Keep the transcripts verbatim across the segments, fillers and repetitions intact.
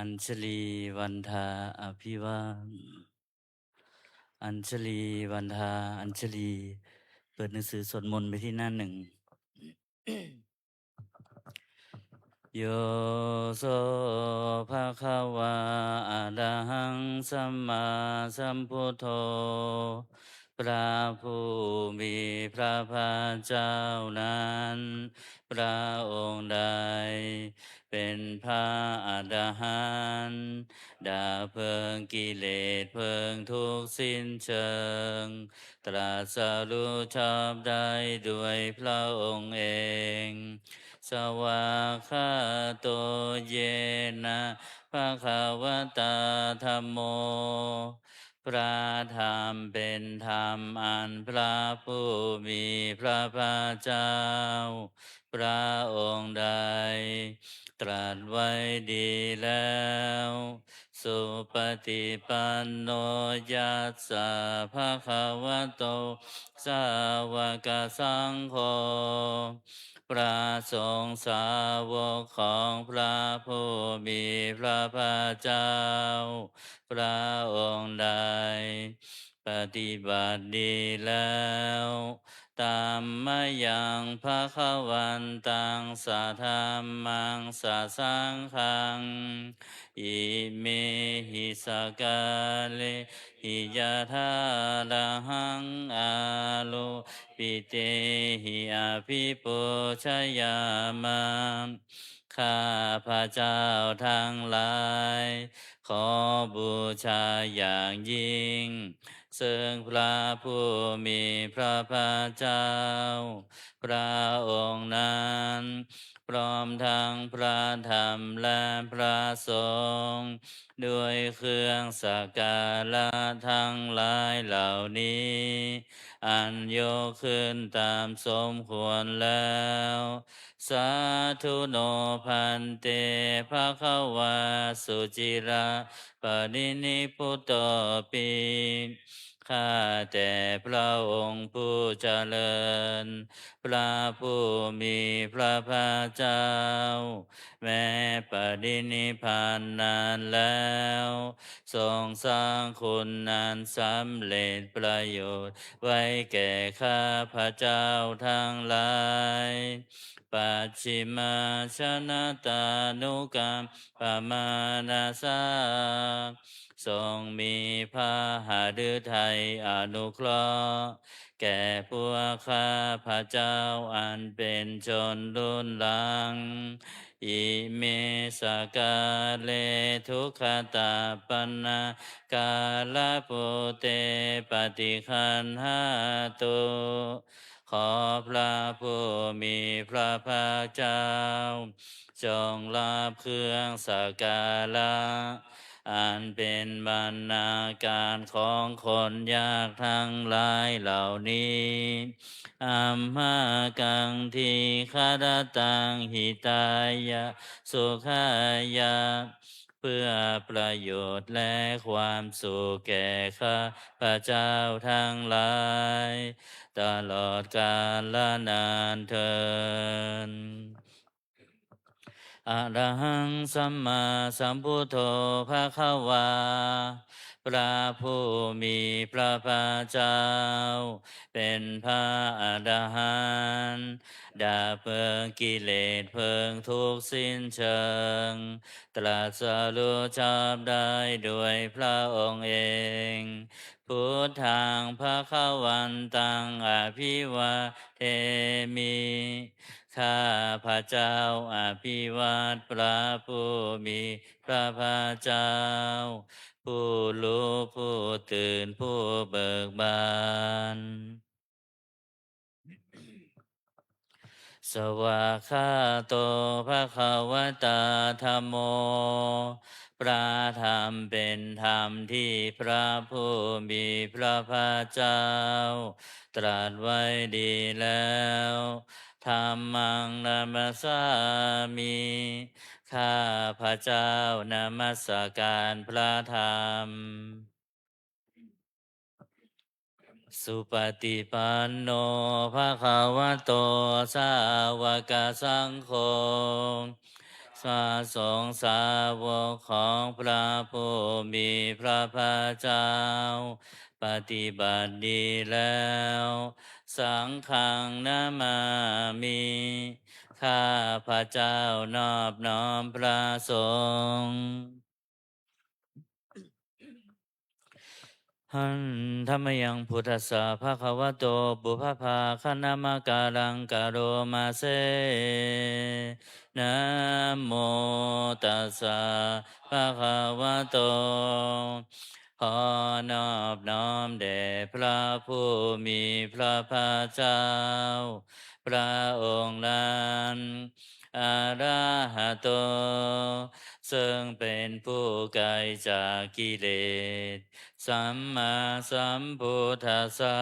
Añjalī vandā abhivā- Añjalī vandā añjalī เปิดหนังสือสวดมนต์ไปที่หน้าหนึ่ง Yo so bhagavā arahaṃ sammāsambuddho พระผู้มีพระภาคเจ้านั้น พระองค์ใดเป็นพระอรหันต์ ดับเพลิงกิเลสเพลิงทุกข์สิ้นเชิง ตรัสรู้ชอบได้ด้วยพระองค์เอง Svākkhāto yena bhagavatā dhammo พระธรรมเป็นธรรมอันพระผู้มีพระภาคเจ้า พระองค์ใดตรัสไว้ดีแล้ว Supaṭipanno yassa bhagavato sāvakasaṅgho พระสงฆ์สาวกของพระผู้มีพระภาคเจ้า พระองค์ใดปฏิบัติดีแล้ว Tammayaṃ bhagavantaṃ sadhammaṃ sasaṅghaṃ imehi sakkārehi yathārahaṃ āropitehi abhipūjayāma. ข้าพเจ้าทั้งหลาย ขอบูชาอย่างยิ่ง ซึ่งพระผู้มีพระภาคเจ้า พระองค์นั้น พร้อมทั้งพระธรรมและพระสงฆ์ ด้วยเครื่องสักการะทั้งหลายเหล่านี้ อันยกขึ้นตามสมควรแล้ว Sādhu no bhante bhagavā suciraparinibbutopi ข้าแต่พระองค์ผู้เจริญ พระผู้มีพระภาคเจ้า แม้ปรินิพพานนานแล้ว ทรงสร้างคุณนั้นสำเร็จประโยชน์ไว้แก่ข้าพเจ้าทั้งหลาย Pacchimājanatānukampamānasā ทรงมีพระหฤทัยอนุเคราะห์ แก่พวกข้าพเจ้าอันเป็นชนรุ่นหลัง Ime sakkāre duggatapaṇṇākārabhūte paṭiggaṇhātu ขอพระผู้มีพระภาคเจ้า จงรับเครื่องสักการะ อันเป็นบรรณาการของคนยากทั้งหลายเหล่านี้ Amhākaṃ dīgharattaṃ hitāya sukhāya เพื่อประโยชน์และความสุขแก่ข้าพเจ้าทั้งหลาย ตลอดกาลนานเทอญ Arahaṃ sammāsambuddho bhagavā พระผู้มีพระภาคเจ้า เป็นพระอรหันต์ ดับเพลิงกิเลสเพลิงทุกข์สิ้นเชิง ตรัสรู้ชอบได้โดยพระองค์เอง Buddhaṃ bhagavantaṃ abhivādemi ข้าพระเจ้าอภิวาทพระผู้มีพระภาคเจ้า ผู้รู้ผู้ตื่นผู้เบิกบาน Svākkhāto bhagavatā dhammo พระธรรมเป็นธรรมที่พระผู้มีพระภาคเจ้า ตรัสไว้ดีแล้ว Dhammaṃ namassāmi ข้าพระเจ้านมัสการพระธรรม Supaṭipanno bhagavato sāvakasaṅgho พระสงฆ์สาวกของพระผู้มีพระภาคเจ้า ปฏิบัติดีแล้ว สังฆังนะมามิ ข้าพระเจ้านอบน้อมพระสงฆ์ Handa mayaṃ buddhassa bhagavato pubbabhāganamakāraṃ karoma se. Namo tassa bhagavato ขอนอบน้อมแด่พระผู้มีพระภาคเจ้า พระองค์นั้น arahato ซึ่งเป็นผู้ไกลจากกิเลส sammāsambuddhassa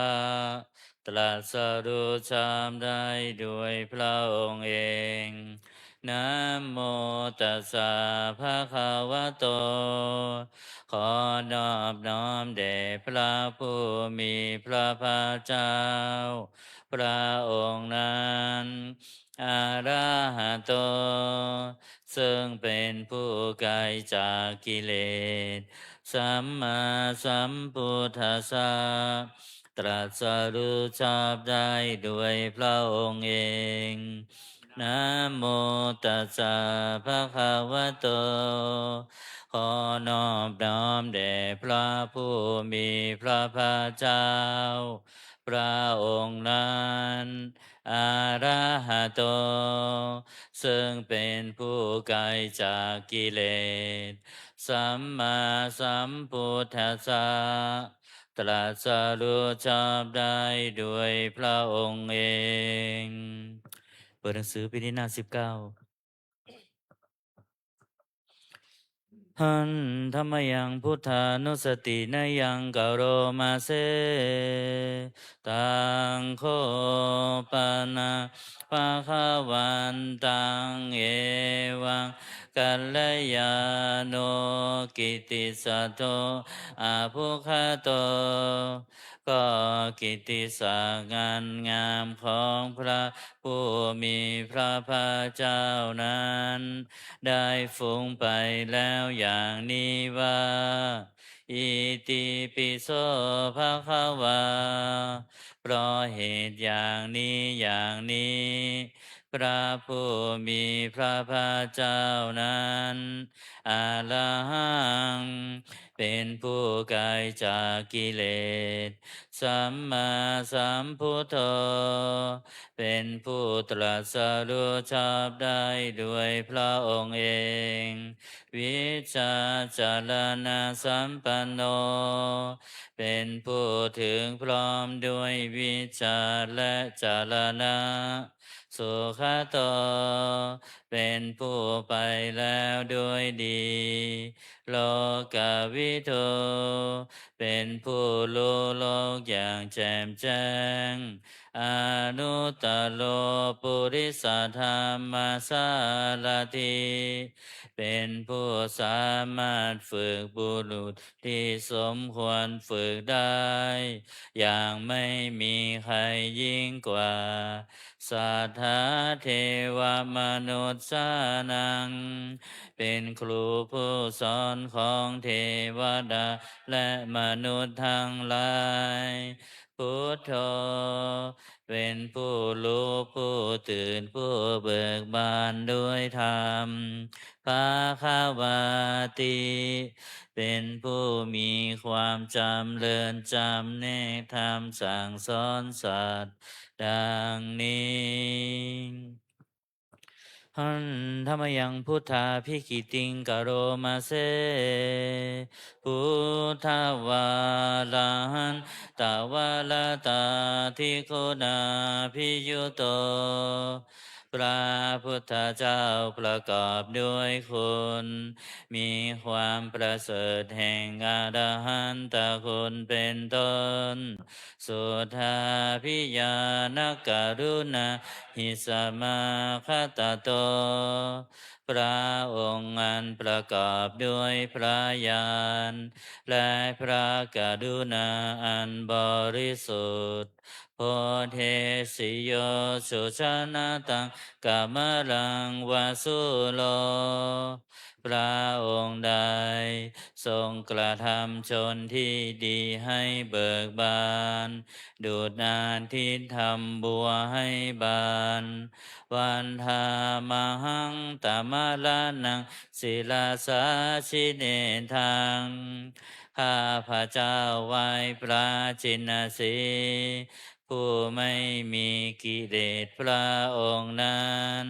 ตรัสรู้ชอบได้โดยพระองค์เอง Namo tassa bhagavato ขอนอบน้อมแด่พระผู้มีพระภาคเจ้า พระองค์นั้น arahato ซึ่งเป็นผู้ไกลจากกิเลส sammāsambuddhassa ตรัสรู้ชอบได้โดยพระองค์เอง Namo tassa bhagavato ขอนอบน้อมแด่พระผู้มีพระภาคเจ้า พระองค์นั้น arahato ซึ่งเป็นผู้ไกลจากกิเลส sammāsambuddhassa ตรัสรู้ชอบได้โดยพระองค์เอง เปิดหนังสือพิมพ์หน้าสิบเก้า Handa mayaṃ buddhānussatinayaṃ karoma se. Taṃ kho pana bhagavantaṃ evaṃ kalyāṇo kittisaddo abbhuggato ก็กิตติศักดิ์อันงามของพระผู้มีพระภาคเจ้านั้น ได้ฟุ้งไปแล้วอย่างนี้ว่า itipi so bhagavā เพราะเหตุอย่างนี้อย่างนี้ พระผู้มีพระภาคเจ้านั้น arahaṃ เป็นผู้ไกลจากกิเลส sammāsambuddho เป็นผู้ตรัสรู้ชอบได้โดยพระองค์เอง vijjācaraṇasampanno เป็นผู้ถึงพร้อมด้วยวิชชาและจรณะ sugato เป็นผู้ไปแล้วด้วยดี lokavidū เป็นผู้รู้โลกอย่างแจ่มแจ้ง anuttaro purisadammasārathi เป็นผู้สามารถฝึกบุรุษที่สมควรฝึกได้ อย่างไม่มีใครยิ่งกว่า satthā devamanussānaṃ เป็นครูผู้สอนของเทวดาและมนุษย์ทั้งหลาย buddho เป็นผู้รู้ผู้ตื่นผู้เบิกบานด้วยธรรม bhagavāti เป็นผู้มีความจำเริญจำแนกธรรมสั่งสอนสัตว์ ดังนี้ Handa mayaṃ buddhābhigītiṃ karoma se. Buddhavārahantavaratādiguṇābhiyutto พระพุทธเจ้าประกอบด้วยคุณ มีความประเสริฐแห่งอรหันตคุณเป็นต้น suddhābhiñāṇakaruṇāhi samāgatatto พระองค์อันประกอบด้วยพระญาณ และพระกรุณาอันบริสุทธิ์ Bodhesi yo sujanataṃ kamalaṃ va sūro. พระองค์ใดทรงกระทำชนที่ดีให้เบิกบาน ดุจอาทิตย์ทำบัวให้บาน Vandāmahaṃ tamaraṇaṃ sirasā jinendaṃ. ข้าพเจ้าไหว้พระจินสีห์ ผู้ไม่มีกิเลสพระองค์นั้น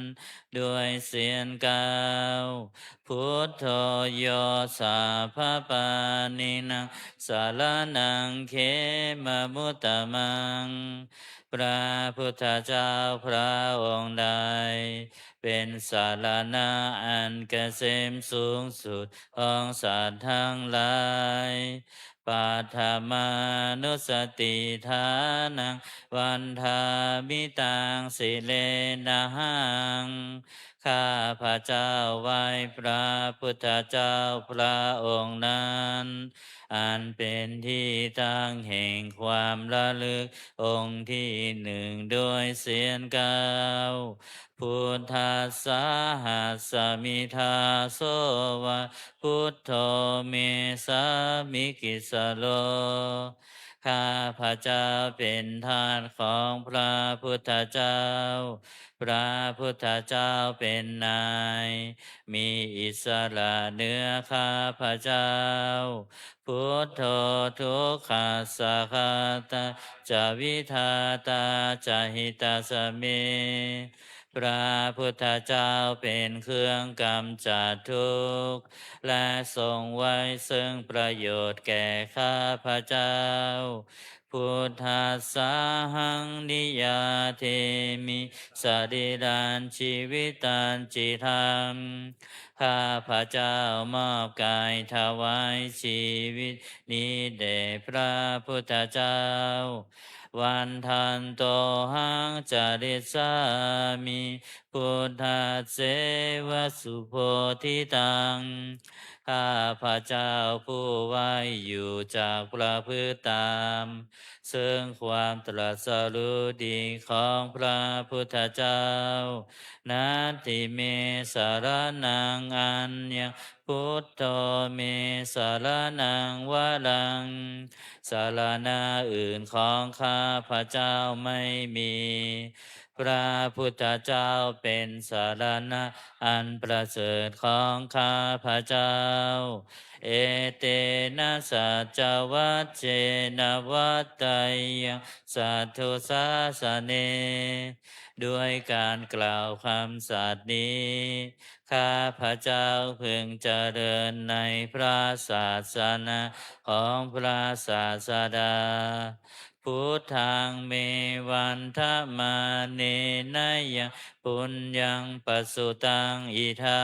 ด้วยเสียงกล่าว Buddho yo sabbapāṇīnaṃ saraṇaṃ khemamuttamaṃ. พระพุทธเจ้าพระองค์ใด เป็นสรณะอันเกษมสูงสุดของสัตว์ทั้งหลาย Paṭhamānussatiṭṭhānaṃ vandāmi taṃ sirenahaṃ. ข้าพเจ้าไหว้พระพุทธเจ้าพระองค์นั้น อันเป็นที่ตั้งแห่งความระลึกองค์ที่หนึ่งด้วยเสียงกล่าว Buddhassāhasmi dāso va buddho me sāmikissaro. ข้าพเจ้าเป็นทาสของพระพุทธเจ้า พระพุทธเจ้าเป็นนาย มีอิสระเหนือข้าพเจ้า Buddho dukkhassa ghātā ca vidhātā ca hitassa me. พระพุทธเจ้าเป็นเครื่องกำจัดทุกข์ และทรงไว้ซึ่งประโยชน์แก่ข้าพเจ้า Buddhassāhaṃ niyyādemi sarīrañjīvitañcidaṃ. ข้าพเจ้ามอบกายถวายชีวิตนี้แด่พระพุทธเจ้า Vandantohaṃ carissāmi buddhasseva subodhitaṃ. ข้าพเจ้าผู้ไหว้อยู่จักประพฤติตาม ซึ่งความตรัสรู้ดีของพระพุทธเจ้า Natthi me saraṇaṃ aññaṃ buddho me saraṇaṃ varaṃ. สรณะอื่นของข้าพเจ้าไม่มี พระพุทธเจ้าเป็นสรณะอันประเสริฐของข้าพเจ้า Etena saccavajjena vaḍḍheyyaṃ satthusāsane. ด้วยการกล่าวคำสัตย์นี้ ข้าพเจ้าพึงเจริญในพระศาสนาของพระศาสดา Buddhaṃ me vandamānena yaṃ puññaṃ pasutaṃ idha.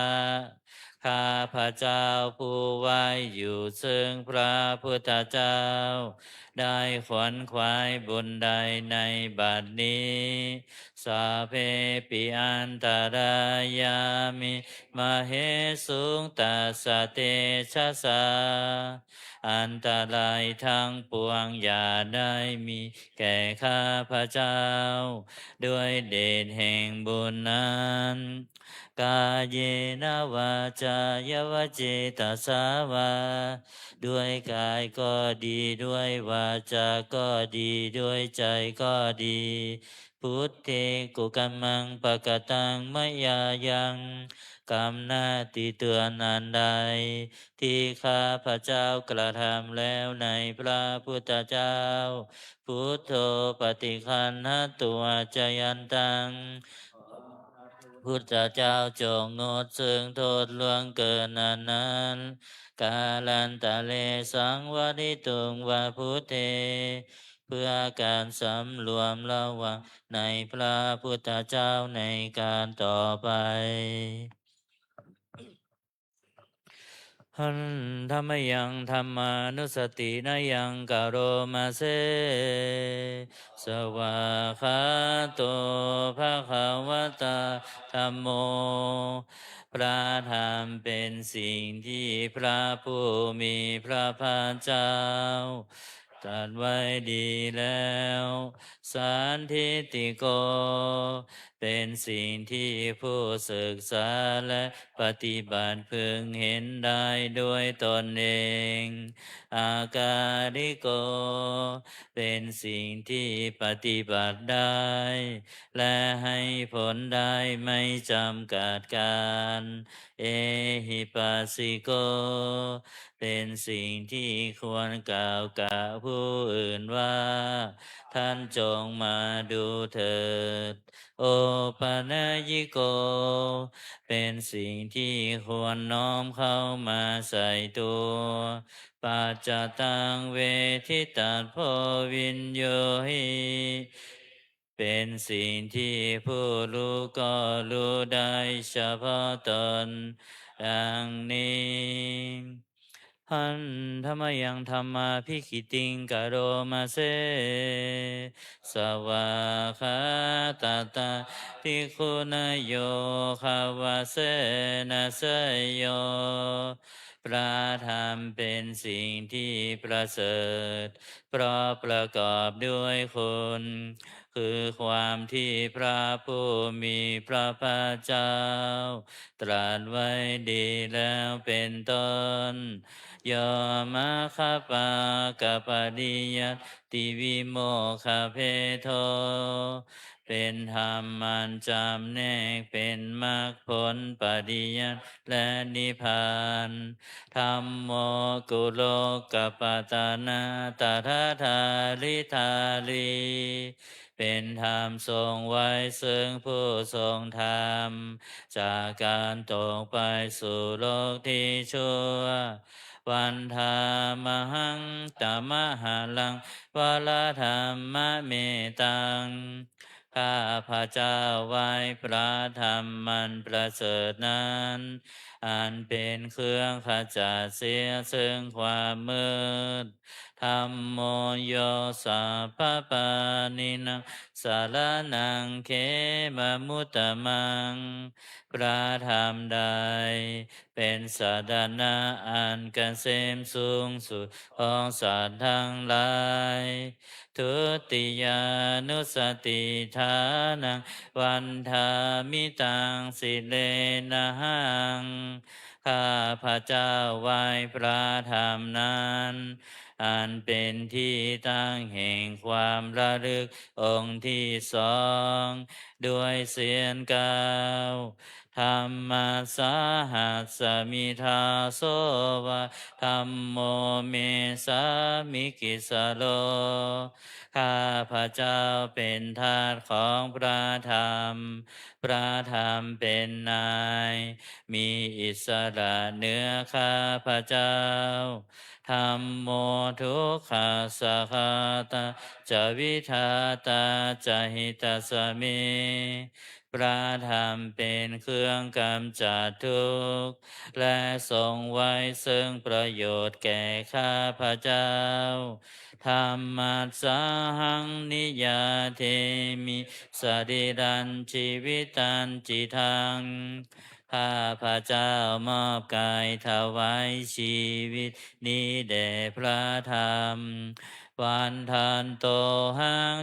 ข้าพเจ้าผู้ไหว้อยู่ซึ่งพระพุทธเจ้า ได้ขวนขวายบุญใดในบัดนี้ Sabbepi antarāyā me māhesuṃ tassa tejasā. อันตรายทั้งปวงอย่าได้มีแก่ข้าพเจ้า ด้วยเดชแห่งบุญนั้น Kāyena vācāya va cetasā vā. ด้วยกายก็ดี ด้วยวาจาก็ดี ด้วยใจก็ดี Buddhe kukammaṃ pakataṃ mayā yaṃ. กรรมหน้าติเตียนอันใด ที่ข้าพเจ้ากระทำแล้วในพระพุทธเจ้า Buddho paṭiggaṇhatu accayantaṃ. พุทธเจ้าจงงดซึ่งโทษล่วงเกินอันนั้น Kālantare saṃvarituṃ va buddhe. เพื่อการสำรวมระวังในพระพุทธเจ้าในการต่อไป Handa mayaṃ dhammānussatinayaṃ karoma se. Svākkhāto bhagavatā dhammo. พระธรรมเป็นสิ่งที่พระผู้มีพระภาคเจ้าตรัสไว้ดีแล้ว Sandiṭṭhiko เป็นสิ่งที่ผู้ศึกษาและปฏิบัติพึงเห็นได้ด้วยตนเอง Akāliko เป็นสิ่งที่ปฏิบัติได้ และให้ผลได้ไม่จำกัดกาล Ehipassiko เป็นสิ่งที่ควรกล่าวกับผู้อื่นว่า ท่านจงมาดูเถิด Opanayiko เป็นสิ่งที่ควรน้อมเข้ามาใส่ตัว Paccattaṃ veditabbo viññūhi เป็นสิ่งที่ผู้รู้ก็รู้ได้เฉพาะตน ดังนี้ Handa mayaṃ dhammābhigītiṃ karoma se. Svākkhātatā bhikkhunā yogavasena seyyo. พระธรรมเป็นสิ่งที่ประเสริฐ เพราะประกอบด้วยคุณ คือความที่พระผู้มีพระภาคเจ้า ตรัสไว้ดีแล้วเป็นต้น Yo maggapākapariyatti vimokkhabhedo เป็นธรรมอันจำแนกเป็นมรรคผลปริยัติและนิพพาน Dhammo kulokapatanā tathādhāridhārī เป็นธรรมทรงไว้ซึ่งผู้ทรงธรรม จากการตกไปสู่โลกที่ชั่ว Vandāmahaṃ tamaharaṃ varadhammametaṃ ข้าพเจ้าไหว้พระธรรมอันประเสริฐนั้น อันเป็นเครื่องขจัดเสียซึ่งความมืด Dhammo yo sabbapāṇīnaṃ saraṇaṃ khemamuttamaṃ พระธรรมใดเป็นสรณะอันเกษมสูงสุดของสัตว์ทั้งหลาย Dutiyānussatiṭṭhānaṃ vandāmi taṃ sirenahaṃ ข้าพเจ้าไหว้พระธรรมนั้น อันเป็นที่ตั้งแห่งความระลึกองค์ที่สอง ด้วยเสียงกล่าว Dhammassāhasmi dāso va dhammo me sāmikissaro ข้าพเจ้าเป็นทาสของพระธรรม พระธรรมเป็นนาย มีอิสระเหนือข้าพเจ้า Dhammo dukkhassa ghātā ca vidhātā ca hitassa me พระธรรมเป็นเครื่องกำจัดทุกข์ และทรงไว้ซึ่งประโยชน์แก่ข้าพเจ้า Dhammassāhaṃ niyyādemi sarīrañjīvitañcidaṃ ข้าพเจ้ามอบกายถวายชีวิตนี้แด่พระธรรม Vandantohaṃ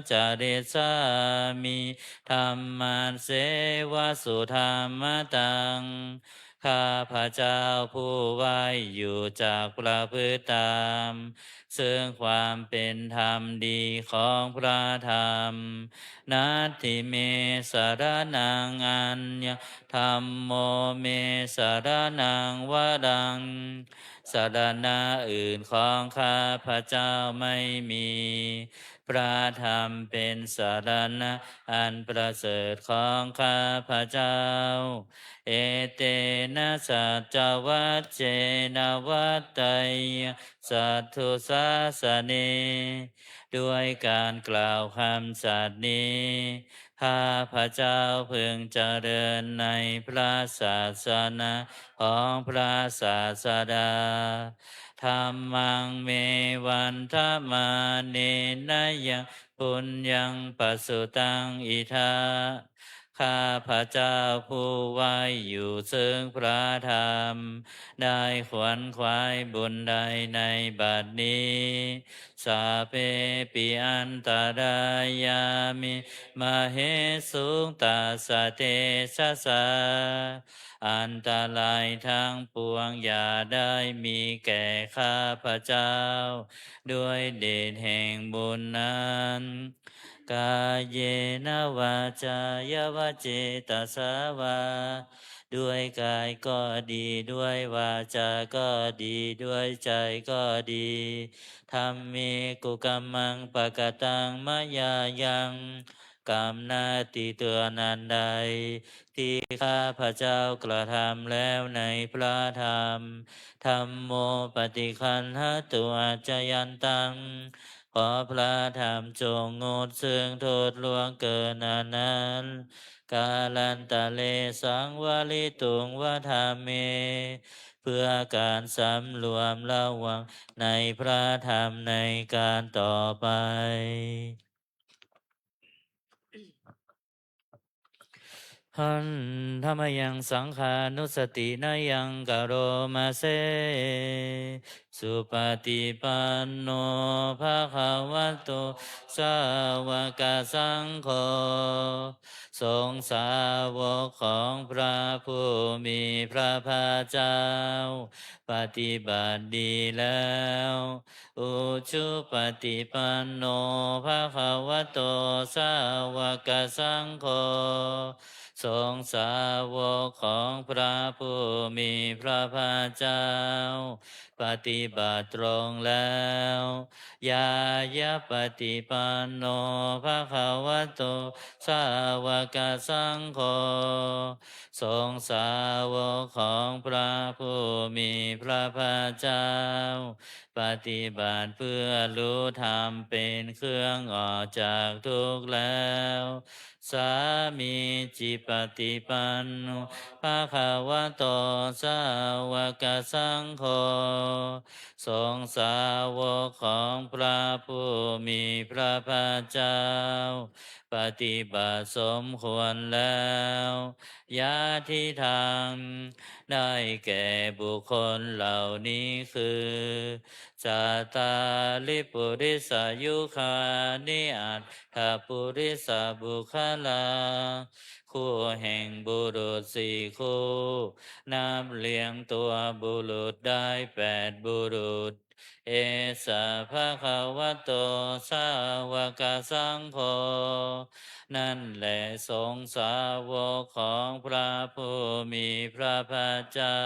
carissāmi dhammasseva sudhammataṃ ข้าพเจ้าผู้ไหว้อยู่จักประพฤติตาม ซึ่งความเป็นธรรมดีของพระธรรม Natthi me saraṇaṃ aññaṃ dhammo me saraṇaṃ varaṃ สรณะอื่นของข้าพเจ้าไม่มี พระธรรมเป็นสรณะอันประเสริฐของข้าพเจ้า Etena saccavajjena vaḍḍheyyaṃ satthu sāsane ด้วยการกล่าวคำสัตย์นี้ ข้าพเจ้าพึงเจริญในพระศาสนาของพระศาสดา Dhammaṃ me vandamānena yaṃ puññaṃ pasutaṃ idha ข้าพเจ้าผู้ไหว้อยู่ซึ่งพระธรรม ได้ขวนขวายบุญใดในบัดนี้ sabbepi antarāyā me mahesuṃ tassa tejasā อันตรายทั้งปวงอย่าได้มีแก่ข้าพเจ้า ด้วยเดชแห่งบุญนั้น kāyena vācāya va cetasā vā ด้วยกายก็ดี ด้วยวาจาก็ดี ด้วยใจก็ดี dhamme kukammaṃ pakataṃ mayā yaṃ กรรมหน้าที่ตัวนั้นใด ที่ข้าพเจ้ากระทำแล้วในพระธรรม dhammo paṭiggaṇhatu accayantaṃ ขอพระธรรมจงงดซึ่งโทษล่วงเกินอันนั้น kālantare saṃvarituṃ va dhamme เพื่อการสำรวมระวังในพระธรรมในการต่อไป Handa mayaṃ saṅghānussatinayaṃ karoma se. Supaṭipanno bhagavato sāvakasaṅgho. สงฆ์สาวกของพระผู้มีพระภาคเจ้า ปฏิบัติดีแล้ว Ujupaṭipanno bhagavato sāvakasaṅgho. สงฆ์สาวกของพระผู้มีพระภาคเจ้า ปฏิบัติตรงแล้ว Ñāyapaṭipanno bhagavato sāvakasaṅgho. สงฆ์สาวกของพระผู้มีพระภาคเจ้า ปฏิบัติเพื่อรู้ธรรมเป็นเครื่องออกจากทุกข์แล้ว Sāmīcipaṭipanno bhagavato sāvakasaṅgho. สงฆ์สาวกของพระผู้มีพระภาคเจ้า ปฏิบัติสมควรแล้ว Yadidaṃ ได้แก่บุคคลเหล่านี้คือ Cattāri purisayugāni aṭṭha purisapuggalā คู่แห่งบุรุษสี่คู่ นับเรียงตัวบุรุษได้แปดบุรุษ Esa bhagavato sāvakasaṅgho นั่นแหละสงฆ์สาวกของพระผู้มีพระภาคเจ้า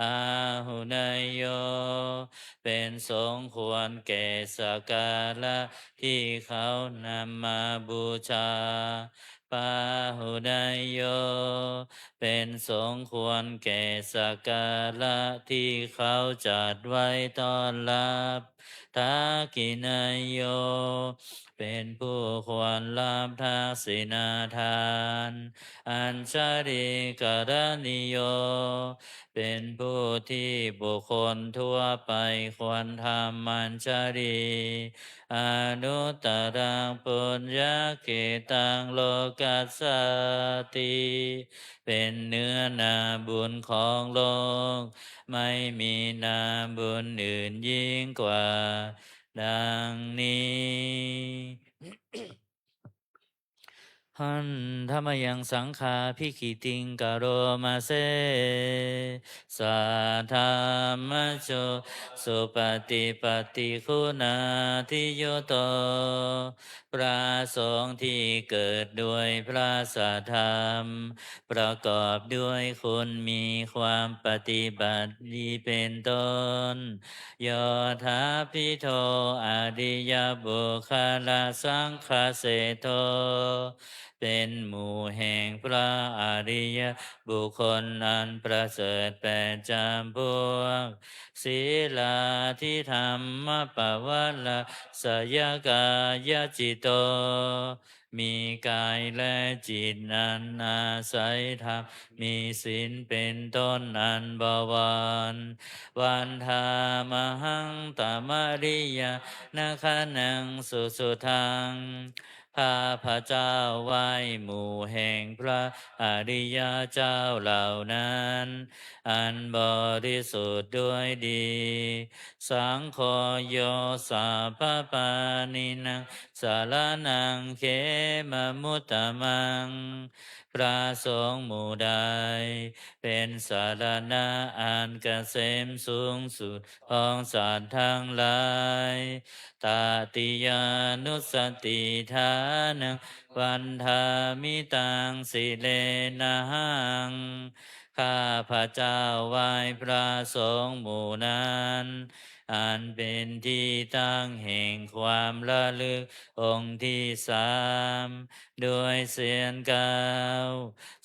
Āhuneyyo เป็นสงฆ์ควรแก่สักการะที่เขานำมาบูชา Pāhuneyyo เป็นสงฆ์ควรแก่สักการะที่เขาจัดไว้ต้อนรับ Dakkhiṇeyyo เป็นผู้ควรรับทักษิณาทาน Añjalikaraṇīyo เป็นผู้ที่บุคคลทั่วไปควรทำอัญชลี Anuttaraṃ puññakkhettaṃ lokassāti เป็นเนื้อนาบุญของโลก ไม่มีนาบุญอื่นยิ่งกว่า ดังนี้ Handa mayaṃ saṅghābhigītiṃ karoma se. Saddhammajo supaṭipattiguṇādiyutto พระสงฆ์ที่เกิดด้วยพระสัทธรรม ประกอบด้วยคุณมีความปฏิบัติดีเป็นต้น Yodhābhito ariyapuggalasaṅghaseṭṭho เป็นหมู่แห่งพระอริยบุคคลอันประเสริฐแปดจำพวก Sīlādidhammapavalāsayakāyacitto มีกายและจิตอันอาศัยธรรม มีศีลเป็นต้นอันบวร Vandāmahaṃ tamariyañāṇagaṇaṃ susuddhaṃ ข้าพเจ้าไหว้หมู่แห่งพระอริยเจ้าเหล่านั้น อันบริสุทธิ์ด้วยดี Saṅgho yo sabbapāṇinaṃ saraṇaṃ khemamuttamaṃ. พระสงฆ์หมู่ใด เป็นสรณะอันเกษมสูงสุดของสัตว์ทั้งหลาย Tatiyānussatiṭṭhānaṃ vandāmi taṃ sirenahaṃ. ข้าพเจ้าไหว้พระสงฆ์หมู่นั้น อันเป็นที่ตั้งแห่งความระลึกองค์ที่สาม ด้วยเสียงกล่าว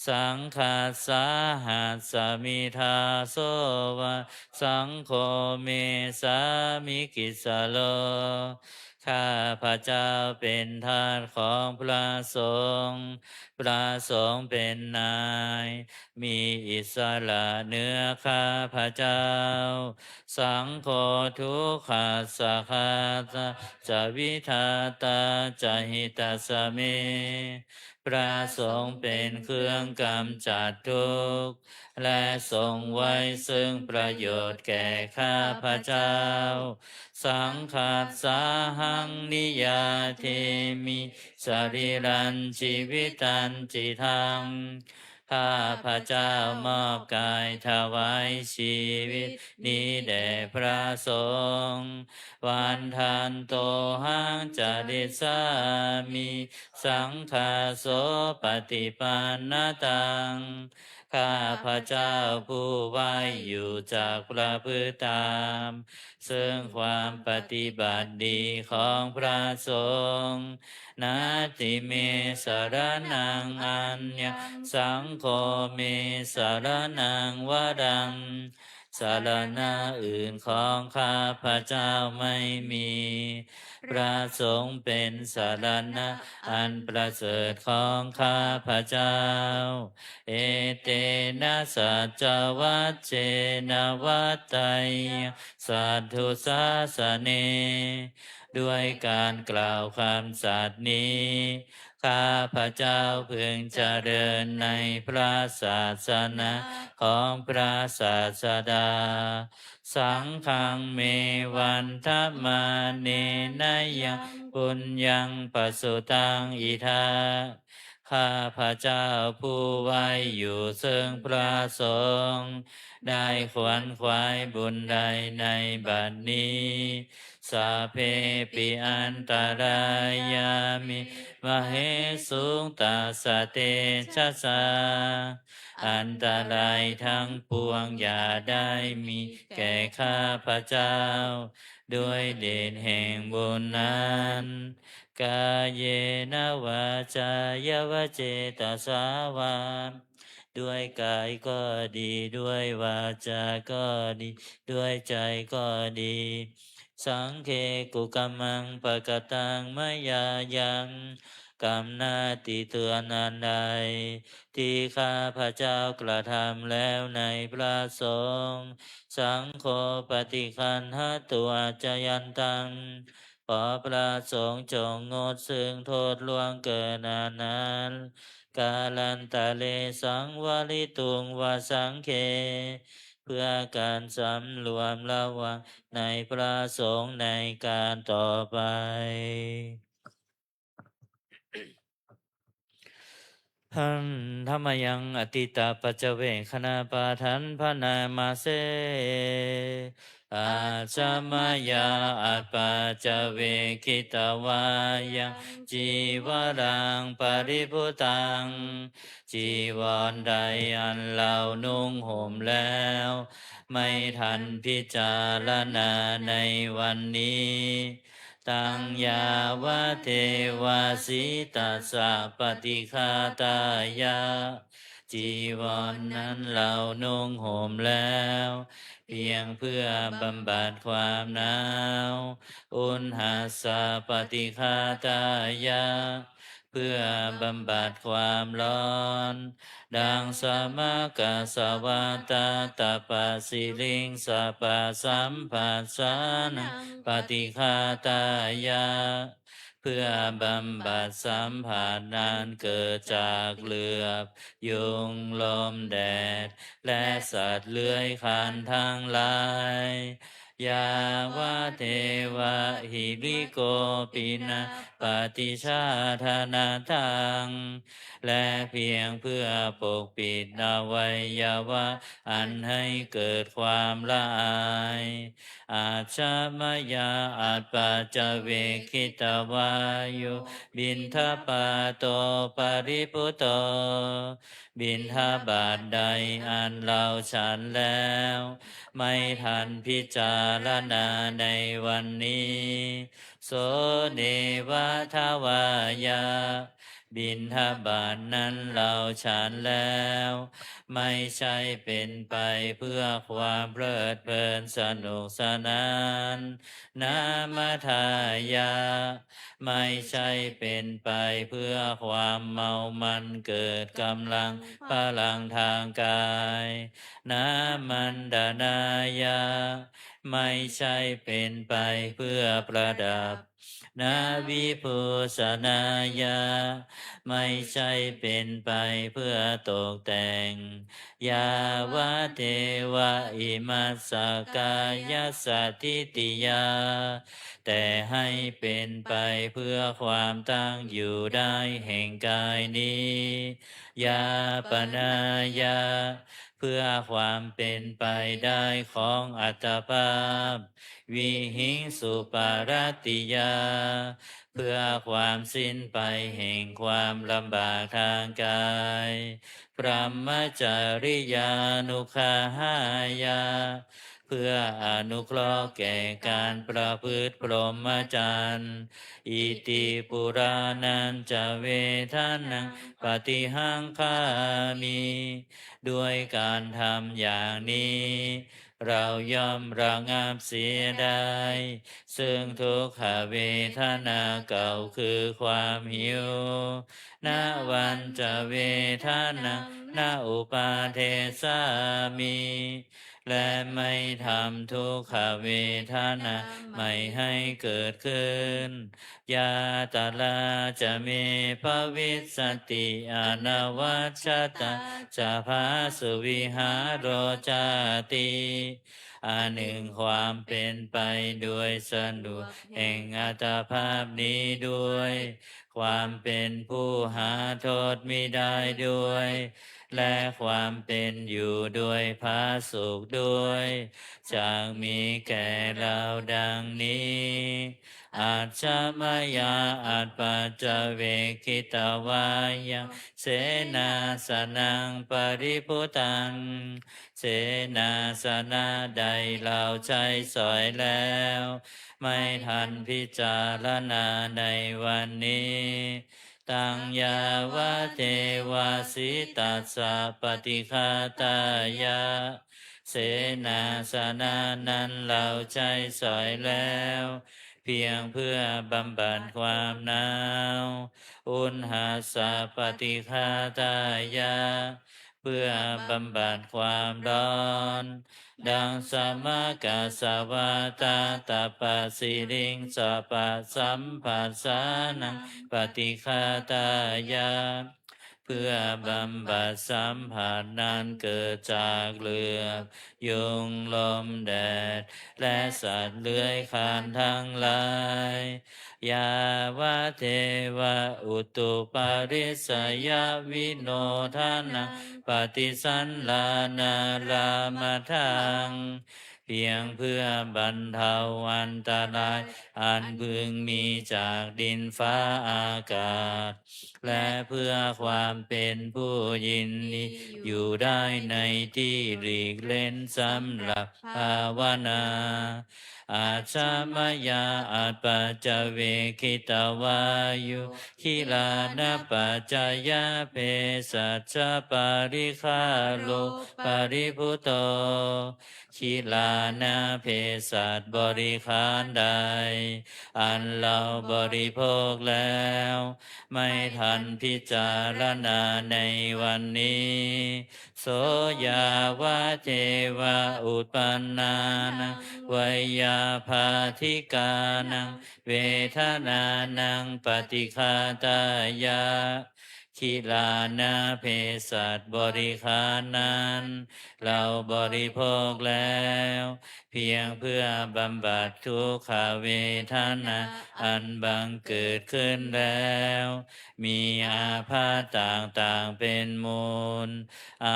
Saṅghassāhasmi dāso va, saṅgho me sāmikissaro. ข้าพเจ้าเป็นทาสของพระสงฆ์ พระสงฆ์เป็นนาย มีอิสระเหนือข้าพเจ้า Saṅgho dukkhassa ghātā ca vidhātā ca hitassa me. พระสงฆ์เป็นเครื่องกำจัดทุกข์ และทรงไว้ซึ่งประโยชน์แก่ข้าพเจ้า Saṅghassāhaṃ niyyādemi sarīrañjīvitañcidaṃ. ข้าพเจ้ามอบกายถวายชีวิตนี้แด่พระสงฆ์ Vandantohaṃ carissāmi saṅghāso paṭipannataṃ. ข้าพเจ้าผู้ไหว้อยู่จักประพฤติตาม ซึ่งความปฏิบัติดีของพระสงฆ์ Natthi me saraṇaṃ aññaṃ, saṅgho me saraṇaṃ varaṃ. สรณะอื่นของข้าพเจ้าไม่มี พระสงฆ์เป็นสรณะอันประเสริฐของข้าพเจ้า Etena saccavajjena vaḍḍheyyaṃ satthu sāsane. ด้วยการกล่าวคำสัตย์นี้ ข้าพเจ้าพึงเจริญในพระศาสนาของพระศาสดา Saṅghaṃ me vandamānena yaṃ puññaṃ pasutaṃ idha. ข้าพเจ้าผู้ไหว้อยู่ซึ่งพระสงฆ์ ได้ขวนขวายบุญใดในบัดนี้ Sabbepi antarāyā me māhesuṃ tassa tejasā. อันตรายทั้งปวงอย่าได้มีแก่ข้าพเจ้า ด้วยเดชแห่งบุญนั้น Kāyena vācāya va cetasā vā. ด้วยกายก็ดี ด้วยวาจาก็ดี ด้วยใจก็ดี Saṅghe kukammaṃ pakataṃ mayā yaṃ. กรรมหน้าที่เตือนอันใด ที่ข้าพเจ้ากระทำแล้วในพระสงฆ์ Saṅgho paṭiggaṇhatu accayantaṃ. ขอพระสงฆ์จงงดซึ่งโทษล่วงเกินอันนั้น Kālantare saṃvarituṃ va saṅghe. เพื่อการสำรวมระวังในพระสงฆ์ในการต่อไป Handa mayaṃ atītapaccavekkhaṇapāṭhaṃ bhaṇāma se. Ajja mayā apaccavekkhitvā yaṃ cīvaraṃ paribhuttaṃ. จีวรใดอันเรานุ่งห่มแล้ว ไม่ทันพิจารณาในวันนี้ Taṃ yāvadeva sītassa paṭighātāya. จีวรนั้นเรานุ่งห่มแล้ว เพียงเพื่อบำบัดความหนาว Uṇhassa paṭighātāya. เพื่อบำบัดความร้อน Daṃ samakasavātātapasiriṃsapasamphassānaṃ paṭighātāya. เพื่อบำบัดสัมผัสอันเกิดจากเหลือบ ยุง ลม แดด และสัตว์เลื้อยคลานทั้งหลาย yāvadeva hirikopinapaṭicchādanatthaṃ และเพียงเพื่อปกปิดอวัยวะอันให้เกิดความละอาย ajja mayā appaṭivekkhitvā yo piṇḍapāto paribhutto บิณฑบาตใดอันเราฉันแล้ว ไม่ทันพิจารณาในวันนี้ so neva davāya บิณฑบาตนั้นเราฉันแล้ว ไม่ใช่เป็นไปเพื่อความเพลิดเพลินสนุกสนาน na madāya ไม่ใช่เป็นไปเพื่อความเมามันเกิดกำลังพลังทางกาย na maṇḍanāya ไม่ใช่เป็นไปเพื่อประดับ na vibhūsanāya ไม่ใช่เป็นไปเพื่อตกแต่ง yāvadeva imassa kāyassa ṭhitiyā แต่ให้เป็นไปเพื่อความตั้งอยู่ได้แห่งกายนี้ yāpanāya เพื่อความเป็นไปได้ของอัตภาพ vihiṃsuparatiyā เพื่อความสิ้นไปแห่งความลำบากทางกาย brahmacariyānuggahāya เพื่ออนุเคราะห์แก่การประพฤติพรหมจรรย์ iti purāṇañca vedanaṃ paṭihaṅkhāmi ด้วยการทำอย่างนี้ เราย่อมระงับเสียได้ ซึ่งทุกขเวทนาเก่าคือความหิว navañca vedanaṃ na uppādessāmi และไม่ทำทุกขเวทนาใหม่ให้เกิดขึ้น yātrā ca me bhavissati anavajjatā ca phāsuvihāro cāti อันหนึ่งความเป็นไปโดยสะดวกแห่งอัตภาพนี้ด้วย ความเป็นผู้หาโทษมิได้ด้วย และความเป็นอยู่โดยผาสุกด้วย จักมีแก่เราดังนี้ ajja mayā appaṭivekkhitvā yaṃ senāsanaṃ paribhuttaṃ เสนาสนะใดเราใช้สอยแล้ว ไม่ทันพิจารณาในวันนี้ taṃ yāvadeva sitassa paṭighātāya เสนาสนะนั้นเราใช้สอยแล้ว เพียงเพื่อบำบัดความหนาว uṇhassa paṭighātāya เพื่อบำบัดความร้อน dasmakassa vātātapasiriṃsapasamphassānaṃ paṭighātāya เพื่อบำบัดสัมผัสนั้นเกิดจากเหลือบ ยุง ลม แดด และสัตว์เลื้อยคลานทั้งหลาย yāvadeva utuparissayavinodanaṃ paṭisallānārāmatthaṃ เพียงเพื่อบรรเทาอันตรายอันพึงมีจากดินฟ้าอากาศ และเพื่อความเป็นผู้ยินดีอยู่ได้ในที่หลีกเล่นสำหรับภาวนา ajja mayā appaṭivekkhitvā yo gilānapaccayabhesajjaparikkhāro paribhutto gilā าหารเภสัชบริขารใด อันเราบริโภคแล้ว ไม่ทันพิจารณาในวันนี้ โส yāvadeva uppannānaṃ veyyābādhikānaṃ vedanānaṃ paṭighātāya, กิลาหารเภสัชบริขารนั้น เราบริโภคแล้ว เพียงเพื่อบำบัดทุกขเวทนาอันบังเกิดขึ้นแล้ว มีอาพาธต่างๆเป็นมูล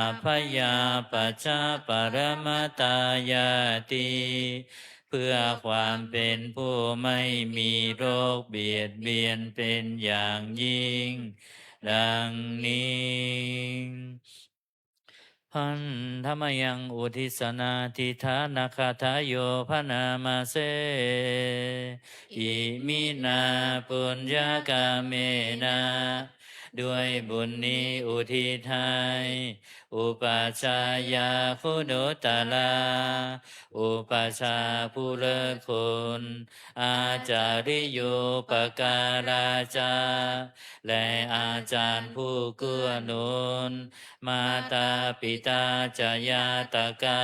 abyāpajjhaparamatāyāti เพื่อความเป็นผู้ไม่มีโรคเบียดเบียนเป็นอย่างยิ่ง ดังนี้ Handa mayaṃ uddissanādhiṭṭhānagāthāyo bhaṇāma se. Iminā puññakammena ด้วยบุญนี้อุทิศให้ upajjhāyā guṇuttarā อุปัชฌาย์ผู้เลิศคุณ ācariyūpakārā ca และอาจารย์ผู้เกื้อหนุน mātā pitā ca ñātakā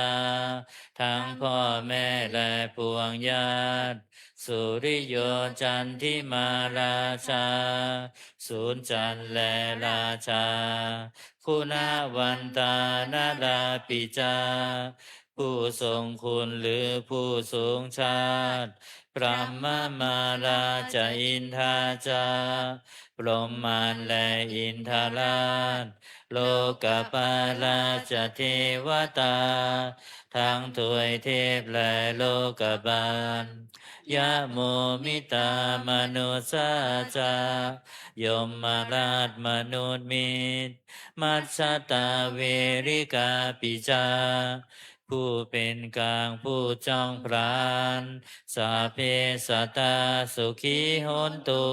ทั้งพ่อแม่และปวงญาติ suriyo candimā rājā สุริจันทร์และราชา guṇavantā narāpi ca ผู้ทรงคุณหรือผู้สูงชาติ brahmamārā ca indā ca พรหมมารและอินทราช lokapālā ca devatā ทั้งทวยเทพและโลกบาล yamo mittā manussā ca ยมราชมนุษย์มิตร majjhattā verikāpi ca ผู้เป็นกลางผู้จ้องผลาญ sabbe sattā sukhī hontu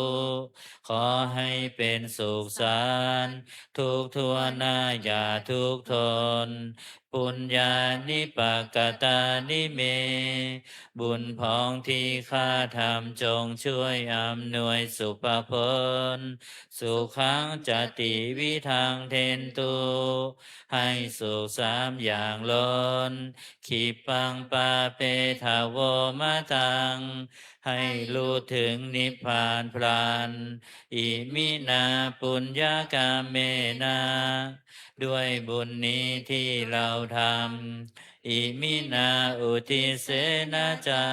ขอให้เป็นสุขสันต์ทุกทั่วหน้าอย่าทุกข์ทน puññāni pakatāni me บุญพองที่ข้าทำจงช่วยอำนวยสุภพล sukhaṃ ca tividhaṃ dentu ให้สุขสามอย่างล้น khippaṃ pāpetha vomataṃ ให้รู้ถึงนิพพานพลัน iminā puññakammena ด้วยบุญนี้ที่เราทำ iminā uddissena ca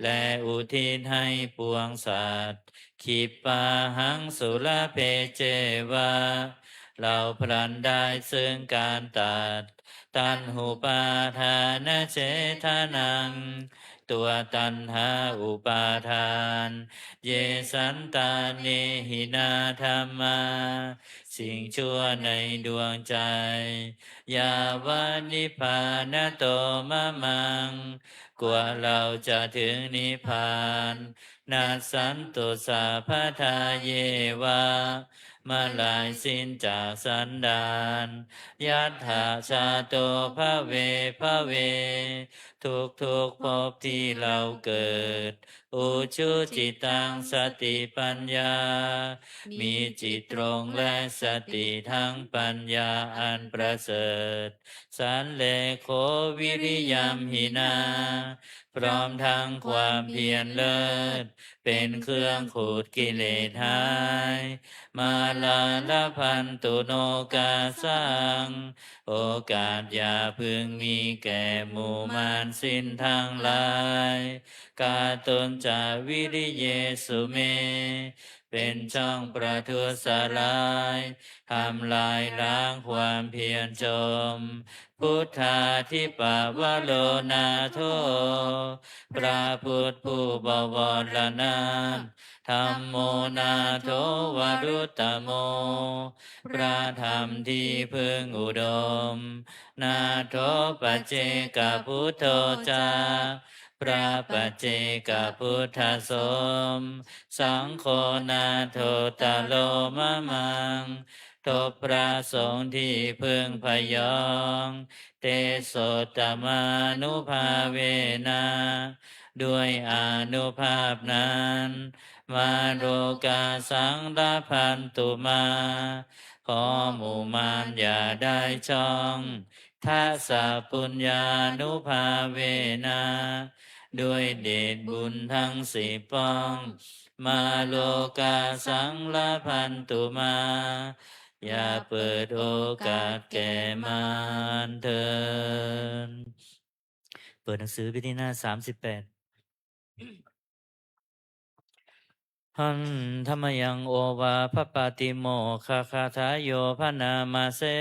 และอุทิศให้ปวงสัตว์ khippāhaṃ sulabhe ceva เราพลันได้ซึ่งการตัด taṇhupādānachedanaṃ ตัวตัณหาอุปาทาน ye santāne hīnā dhammā สิ่งชั่วในดวงใจ yāva nibbānato mamaṃ กว่าเราจะถึงนิพพาน nassantu sabbadā yeva เมื่อลายสิ้นจากสันดาน yattha jāto bhave bhave ทุกๆภพที่เราเกิด ujucittaṃ satipaññā มีจิตตรงและสติทั้งปัญญาอันประเสริฐ sallekho viriyamhinā พร้อมทั้งความเพียรเลิศ เป็นเครื่องขูดกิเลสหาย mārā labhantu nokāsaṃ โอกาสอย่าพึงมีแก่หมู่มารสิ้นทั้งหลาย kātuñca viriyesu me เป็นช่องประทุษร้าย ทำลายล้างความเพียรจม buddhādhipavaro nātho พระพุทธผู้บวรนาถ dhammo nātho varuttamo พระธรรมที่พึ่งอุดม nātho paccekabuddho ca พระปัจเจกพุทธสม saṅgho nāthottaro mamaṃ ทบพระสงฆ์ที่พึ่งพยอง tesottamānubhāvena ด้วยอานุภาพนั้น mā lokā saṃlabhantu mā ขอหมู่มารอย่าได้ช่อง dasapuññānubhāvena ด้วยเดชบุญทั้งสิบป้อง mā lokā saṃlabhantu mā อย่าเปิดโอกาสแก่มารเถิด เปิดหนังสือไปที่หน้าสามสิบแปด Handa mayaṃ ovāhapātimokkhagathayo bhaṇāma se.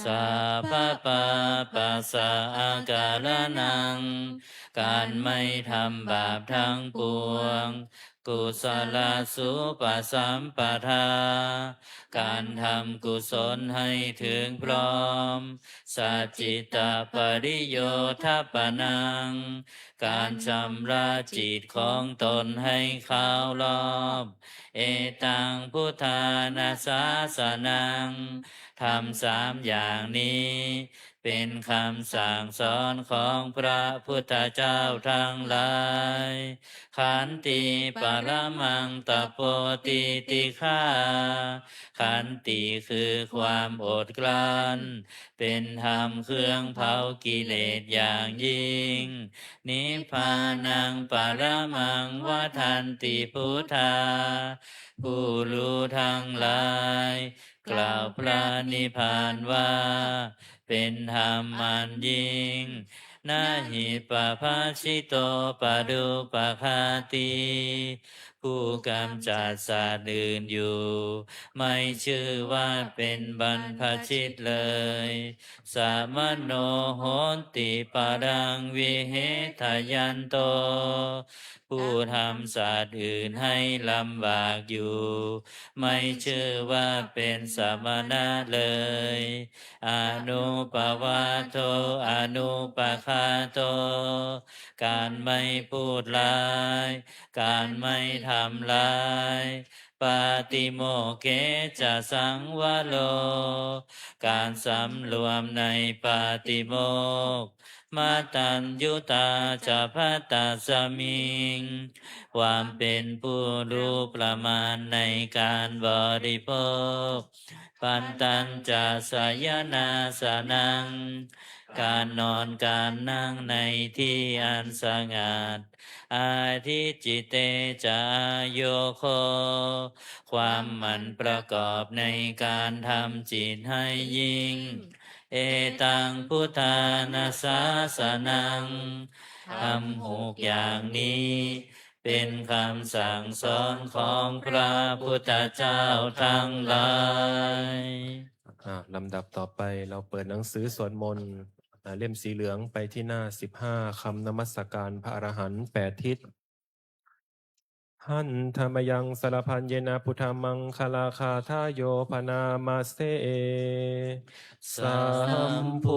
Sabbapāpassa akaraṇaṃ การไม่ทำบาปทั้งปวง kusalasu pasampadā การทำกุศลให้ถึงพร้อม sacittapariyothapanaṃ การชำระจิตของตนให้ขาวรอบ etaṃ buddhāna sāsanaṃ ธรรมสามอย่างนี้ เป็นคำสั่งสอนของพระพุทธเจ้าทั้งหลาย khanti paramaṃ tapo titikkhā ขันติคือความอดกลั้น เป็นธรรมเครื่องเผากิเลสอย่างยิ่ง nibbānaṃ paramaṃ vadanti buddhā ผู้รู้ทั้งหลาย กล่าวพระนิพพานว่า เป็นธรรมอันยิ่ง na hi pabbajito padupaghāti ผู้กำจัดสัตว์อื่นอยู่ ไม่ชื่อว่าเป็นบรรพชิตเลย samaṇo honti paraṃ vihetayanto ผู้ทำสัตว์อื่นให้ลำบากอยู่ ไม่ชื่อว่าเป็นสมณะเลย anuppavādo anupaghāto การไม่พูดร้าย การไม่ทำร้าย pātimokkhe ca saṃvaro การสำรวมในปาติโมกข์ mataññutā ca bhaddasmiṃ ความเป็นผู้รู้ประมาณในการบริโภค pantañca sayanāsanaṃ การนอนการนั่งในที่อันสงัด adhiccitte ca āyogo ความหมั่นประกอบในการทำจิตให้ยิ่ง etaṃ buddhāna sāsanaṃ ธรรมหกอย่างนี้ เป็นคำสั่งสอนของพระพุทธเจ้าทั้งหลาย อ่า ลำดับต่อไปเราเปิดหนังสือสวดมนต์ อ่า เล่มสีเหลืองไปที่หน้าสิบห้า คำนมัสการพระอรหันต์แปดทิศ Handa mayaṃ sarabhaññena buddhamaṅgalagāthāyo bhaṇāma se. Sambuddho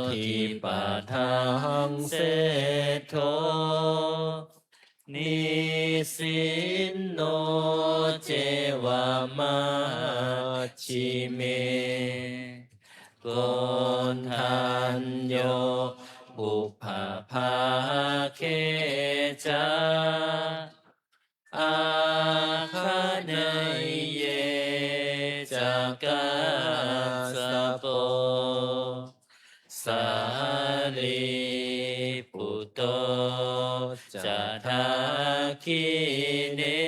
dipadaṃ seṭṭho nisinno ceva majjhime koṇḍañño pubbabhāge ca āgaṇeyye ca kassapo sārīputto ca dakkhiṇe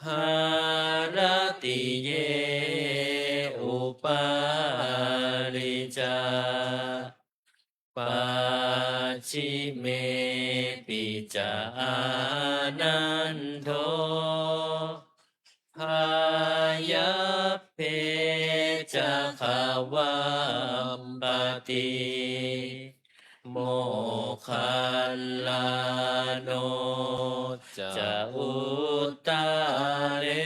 haratiye upālī ca pacchimepi ca ānando pāyabbe ca gavampati moggallāno ca uttare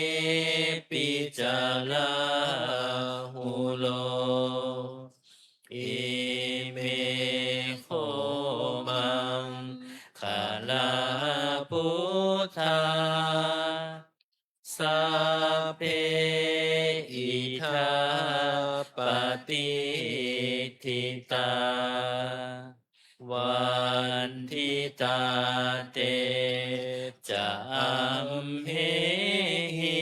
isānepi ca rāhulo ime kho maṅgalā buddhā patiṭṭhitā, vandiṭā te ca amhehi,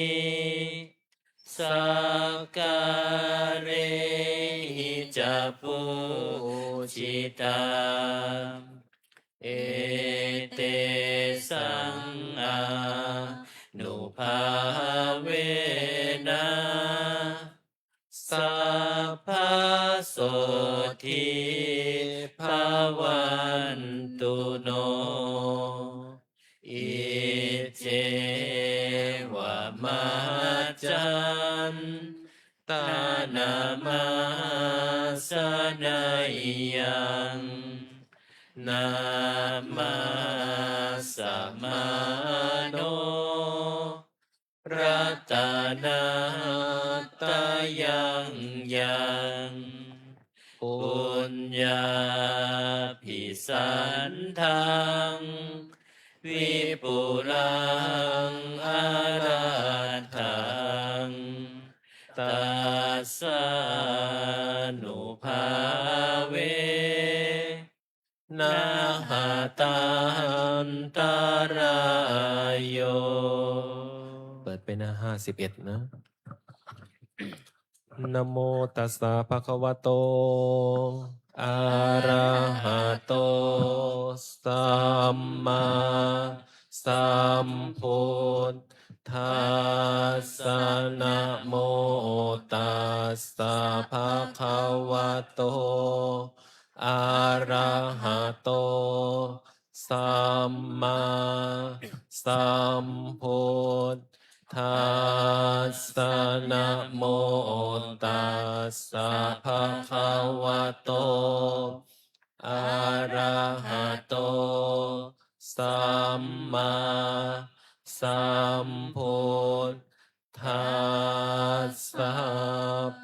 sakkārehi ca pūjitā. Etesaṃ ānubhāvena sabbasotthī bhavantu no. Iccevamantantaṇamassanayyaṃ namassamāno ratanattayaṃ yaṃ puññābhisandaṃ vipulaṃ alatthaṃ, tassānubhāvena hatantarāyo. เปิดไปหน้าห้าสิบเอ็ดนะ Namo tassa bhagavato arahato sammāsambuddhassa. Namo tassa bhagavato arahato sammāsambuddhassa. Namo tassa bhagavato arahato sammāsambuddhassa.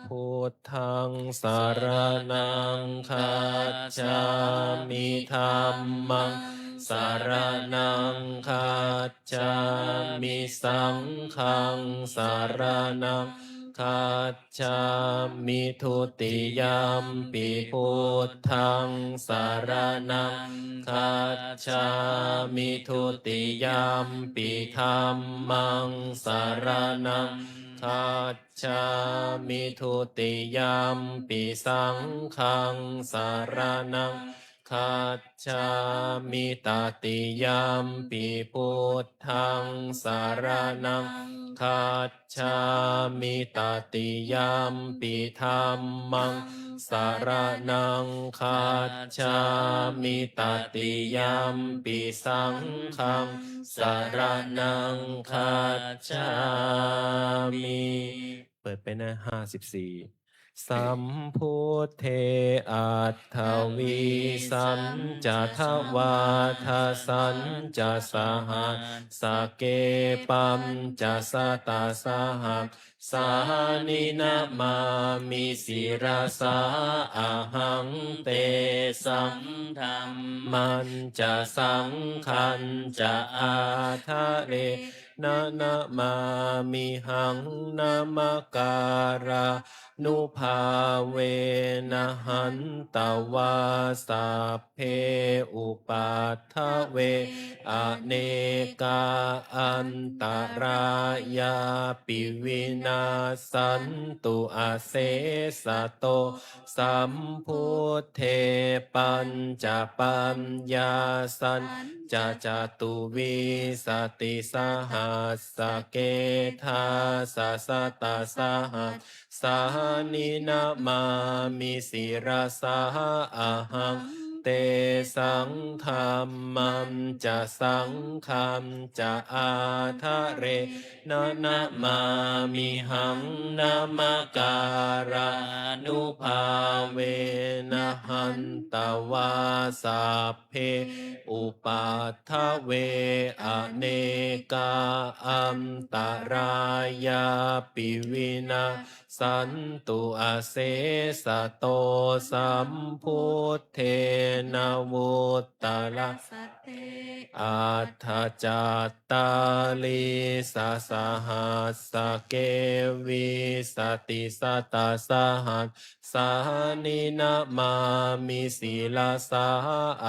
Buddhaṃ saraṇaṃ gacchāmi. Dhammaṃ saraṇaṃ gacchāmi. Saṅghaṃ saraṇaṃ gacchāmi. Dutiyampi buddhaṃ saraṇaṃ gacchāmi. Dutiyampi dhammaṃ saraṇaṃ gacchāmi. Dutiyampi saṅghaṃ saraṇaṃ gacchāmi. Tatiyampi buddhaṃ saraṇaṃ gacchāmi. Tatiyampi dhammaṃ saraṇaṃ gacchāmi. Tatiyampi saṅghaṃ saraṇaṃ gacchāmi. เปิดไปหน้าห้าสิบสี่ Sambuddhe aṭṭhavīsañca dvādasañca sahassake pañcasatasahassāni namāmi sirasā ahaṃ. Tesaṃ dhammañca saṅghañca ādarena namāmihaṃ. Namakārānubhāvena hantvā sabbe upaddave anekā antarāyāpi vinassantu asesato. Sambuddhe pañcapaññāsañca catuvīsatisahassake dasasatasahassāni namāmi sirasā ahaṃ. Tesaṃ dhammañca saṅghañca ādarena namāmihaṃ. Namakārānubhāvena hantvā sabbe upaddave, anekā antarāyāpi vinassantu asesato. Sambuddhe navuttarasate aṭṭhacattālīsasahassake vīsatisatasahassāni namāmi sirasā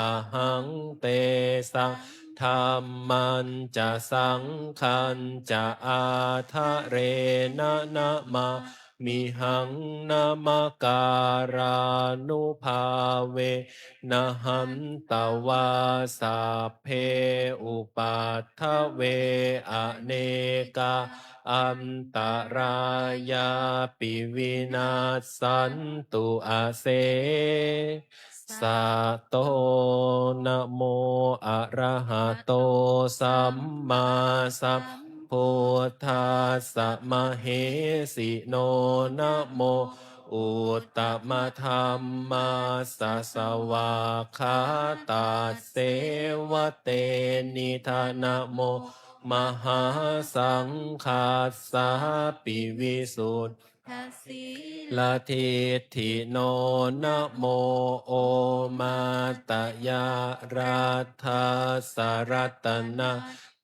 ahaṃ. Tesaṃ dhammañca saṅghañca ādarena namāmihaṃ. Namakārānubhāvena hantvā sabbe upaddave, anekā antarāyāpi vinassantu asesato. Namo arahato sammāsambuddhassa mahesino. Namo uttamadhammassa svākkhātasseva tenidha. Namo mahāsaṅghassāpi visuddhasīladiṭṭhino. Namo omātyāraddhassa ratana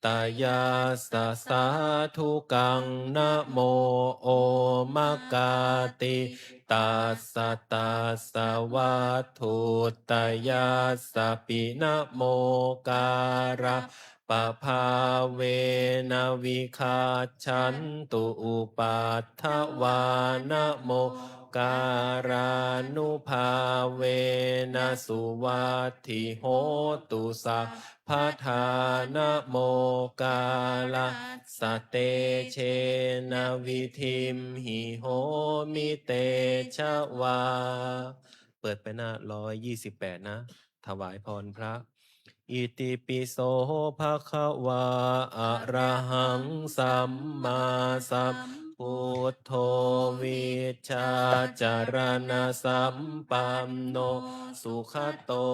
ttayassa sādhukaṃ. Namo omakātītassa tassa vatthuttayassapi. Namokārappabhāvena vigacchantu upaddavā. Namokārānubhāvena suvatthi hotu sabbadā. Namokārassa tejena vidhimhi homi tejavā. เปิดไปหน้า ร้อยยี่สิบแปด นะ ถวายพรพระ Itipi so bhagavā arahaṃ sammāsambuddho vijjācaraṇasampanno sugato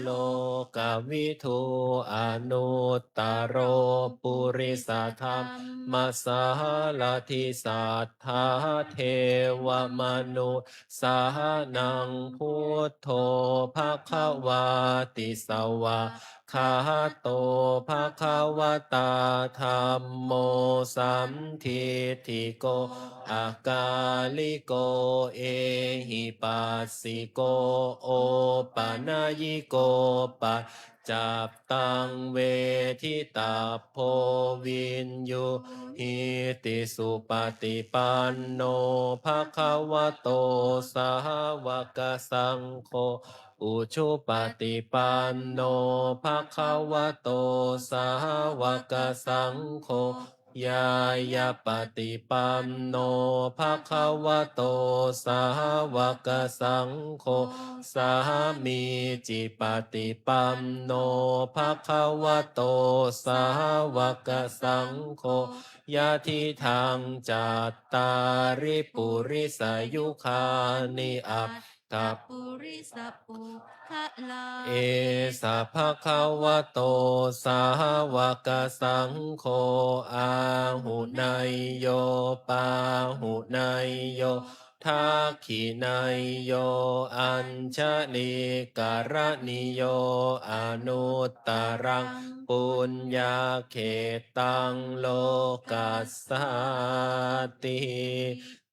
lokavidū anuttaro purisadammasārathi satthā devamanussānaṃ buddho bhagavāti. Svākkhāto bhagavatā dhammo sandiṭṭhiko akāliko ehipassiko opanayiko paccattaṃ veditabbo viññūhīti. Supaṭipanno bhagavato sāvakasaṅgho, ujupaṭipanno bhagavato sāvakasaṅgho, ñāyapaṭipanno bhagavato sāvakasaṅgho, sāmīcipaṭipanno bhagavato sāvakasaṅgho, yadidaṃ cattāri purisayugāni aṭṭha purisapuggalā, esa bhagavato sāvakasaṅgho, āhuneyyo pāhuneyyo dakkhiṇeyyo añjalikaraṇīyo anuttaraṃ puññakkhettaṃ lokassāti.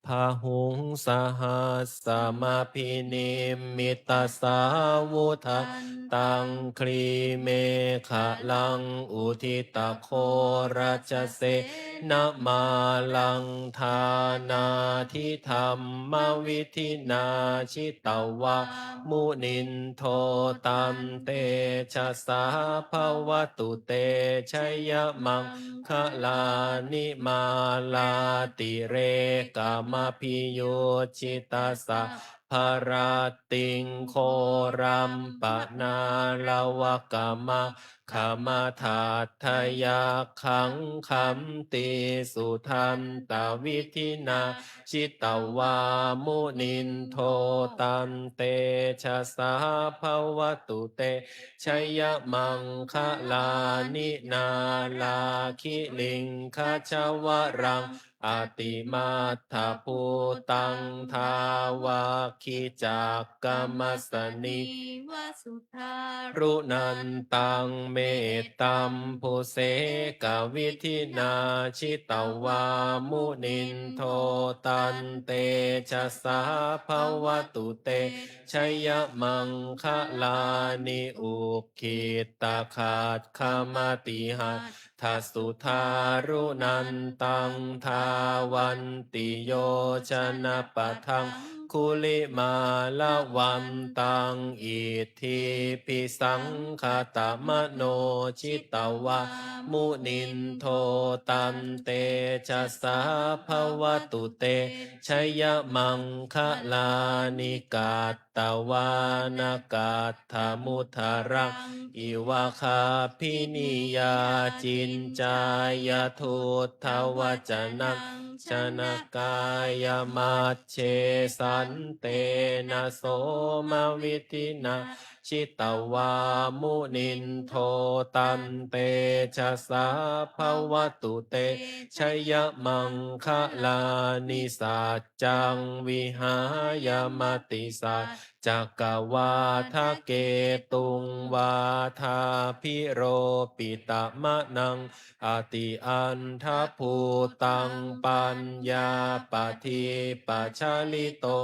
Bāhuṃ sahassamabhinimmitasāvudhantaṃ, grīmekhalaṃ uditaghorasasenamāraṃ, dānādidhammavidhinā jitavā munindo, tantejasā bhavatu te jayamaṅgalāni. Mārātirekam abhiyujjhitasabbarattiṃ ghorampanāḷavakamakkhamathaddhayakkhaṃ khantīsudantavidhinā jitavā munindo tantejasā bhavatu te jayamaṅgalāni. Nāḷāgiriṃ gajavaraṃ atimattabhūtaṃ dāvaggicakkamasanīva sudāruṇantaṃ mettambusekavidhinā jitavā munindo tantejasā bhavatu te jayamaṅgalāni. Ukkhittakhaggamatihatthasudāruṇantaṃ dhāvantiyojanapathaṅgulimālavantaṃ iddhībhisaṅkhatamano jitavā munindo tantejasā bhavatu te jayamaṅgalāni. Katvāna kaṭṭhamudaraṃ iva gabbhinīyā ciñcāya duṭṭhavacanaṃ janakāyamajjhe santena somavidhinā jitavā munindo tantejasā bhavatu te jayamaṅgalāni. Saccaṃ vihāya matisaccakavādaketuṃ vādābhiropitamanaṃ atiandhabhūtaṃ paññāpadīpajalito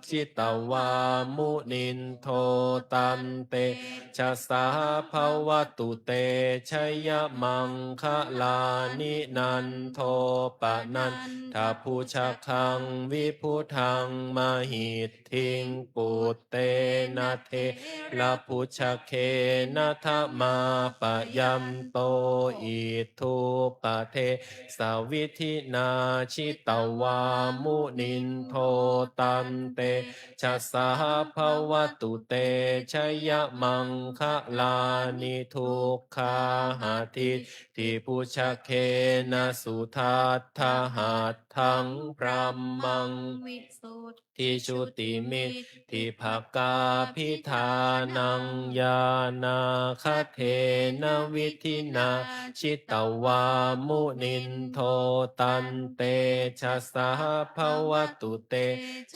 jitavā munindo tantejasā bhavatu te jayamaṅgalāni. Nandopanandabhujagaṃ vibudhaṃ mahid dhiṃ puttena therabhujagena damāpayanto iddhūpadesavidhinā jitavā munindo tantejasā bhavatu te jayamaṅgalāni. Duggāhadiṭṭhibhujagena sudaṭṭhahatthaṃ brahmaṃ visuddhi jutimitibhakābhidhānaṃ ñāṇāgadena vidhinā jitavā munindo tantejasā bhavatu te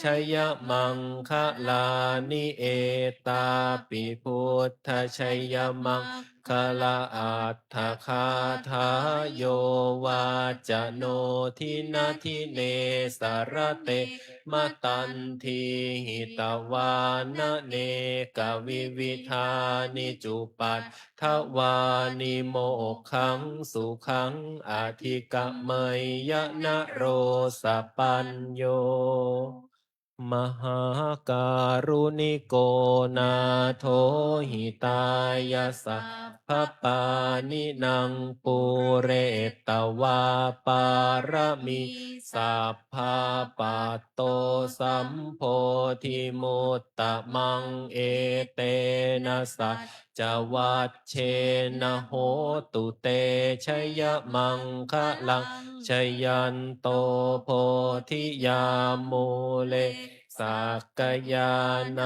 jayamaṅgalāni. Etāpi buddhajayamaṅ galaaṭṭhagāthā yo vācano dinadine sarate matandī hitvānanekavividhāni cupaddavāni mokkhaṃ sukhaṃ adhigameyya naro sapañño. Mahākāruṇiko nātho hitāya sabbapāṇinaṃ pūretvā pāramī sabbā patto sambodhimuttamaṃ etena sac cavajjena hotu te jayamaṅgalaṃ. Jayanto bodhiyā mūle sakyānaṃ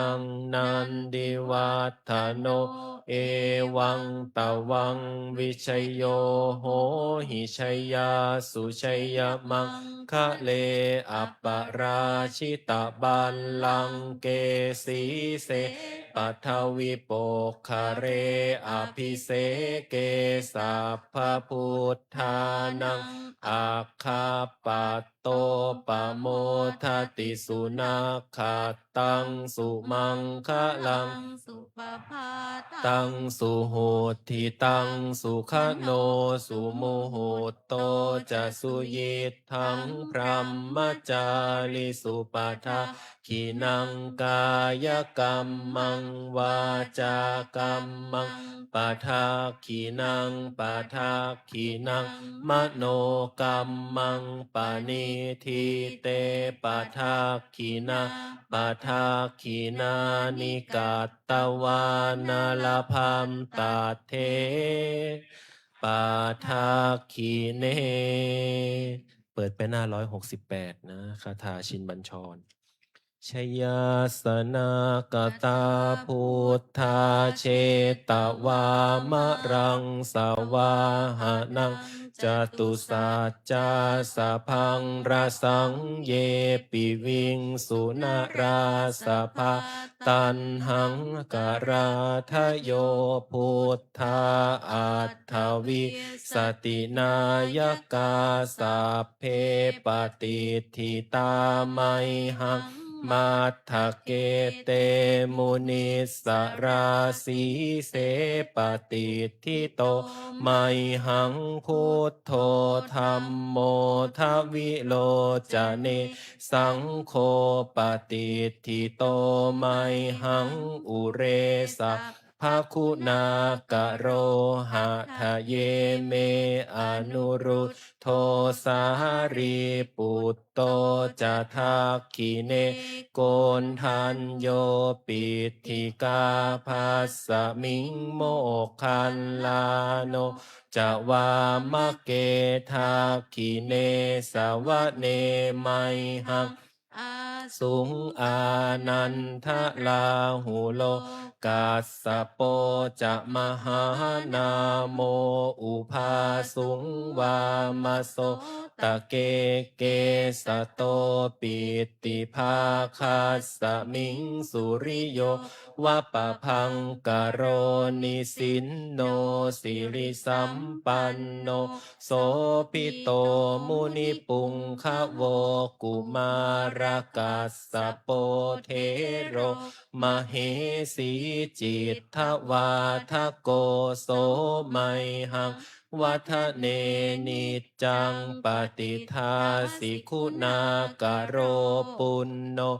nandivaḍḍhano evaṃ tvaṃ vijayo hohi jayassu jayamaṅgale aparājitapallaṅke sīse paṭhavipokkhare abhiseke sabbabuddhānaṃ aggappatto pamodati. Sunakkhat sunakkhattaṃ sumaṅgalaṃ, taṃ suhuṭṭhitaṃ sukhaṇo sumuhutto ca suyiṭṭhaṃ brahmacārisu. Padakkhiṇaṃ kāyakammaṃ vācākammaṃ padakkhiṇaṃ, padakkhiṇaṃ manokammaṃ paṇidhī te padakkhiṇā, padakkhiṇāni katvāna labhantatthe padakkhiṇe. เปิดไปหน้าร้อยหกสิบแปดนะ คาถาชินบัญชร Jayāsanāgatā buddhā jetvā māraṃ savāhanaṃ, catusaccāsabhaṃ rasaṃ ye piviṃsu narāsabhā. Taṇhaṅkarādayo buddhā aṭṭhavīsati nāyakā, sabbe patiṭṭhitā mayhaṃ matthake te munissarā. Sīse patiṭṭhito mayhaṃ buddho dhammo dvilocane, saṅgho patiṭṭhito mayhaṃ ure sabbaguṇākaro. Hadaye me anuruddho sārīputto ca dakkhiṇe, koṇḍañño piṭṭhikābhasmiṃ moggallāno ca vāmake. Dakkhiṇe savane mayhaṃ āsuṃ ānandarāhulo, kassapo ca mahānāmo ubhāsuṃ vāmasotake. Kesato piṭṭhibhāgasmiṃ suriyo va pabhaṅkaro, nisinno sirisampanno sobhito munipuṅgavo. Kumārakassapo thero mahesī cittavādako, so mayhaṃ vadane niccaṃ patiṭṭhāsi guṇākaro. Puṇṇo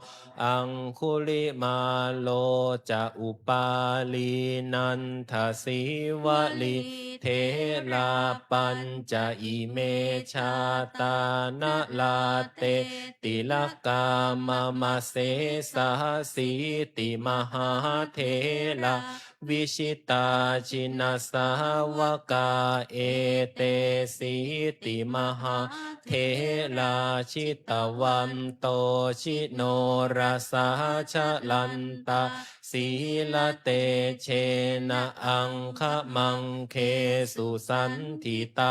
aṅgulimālo ca upālī nandasīvalī, therā pañca ime jātā nalāṭe tilakā mama. Sesāsīti mahātherā vijitā jinasāvakā, etesīti mahātherā jitavanto jinorasā, jalantā sīlatejena aṅgamaṅgesu saṇṭhitā.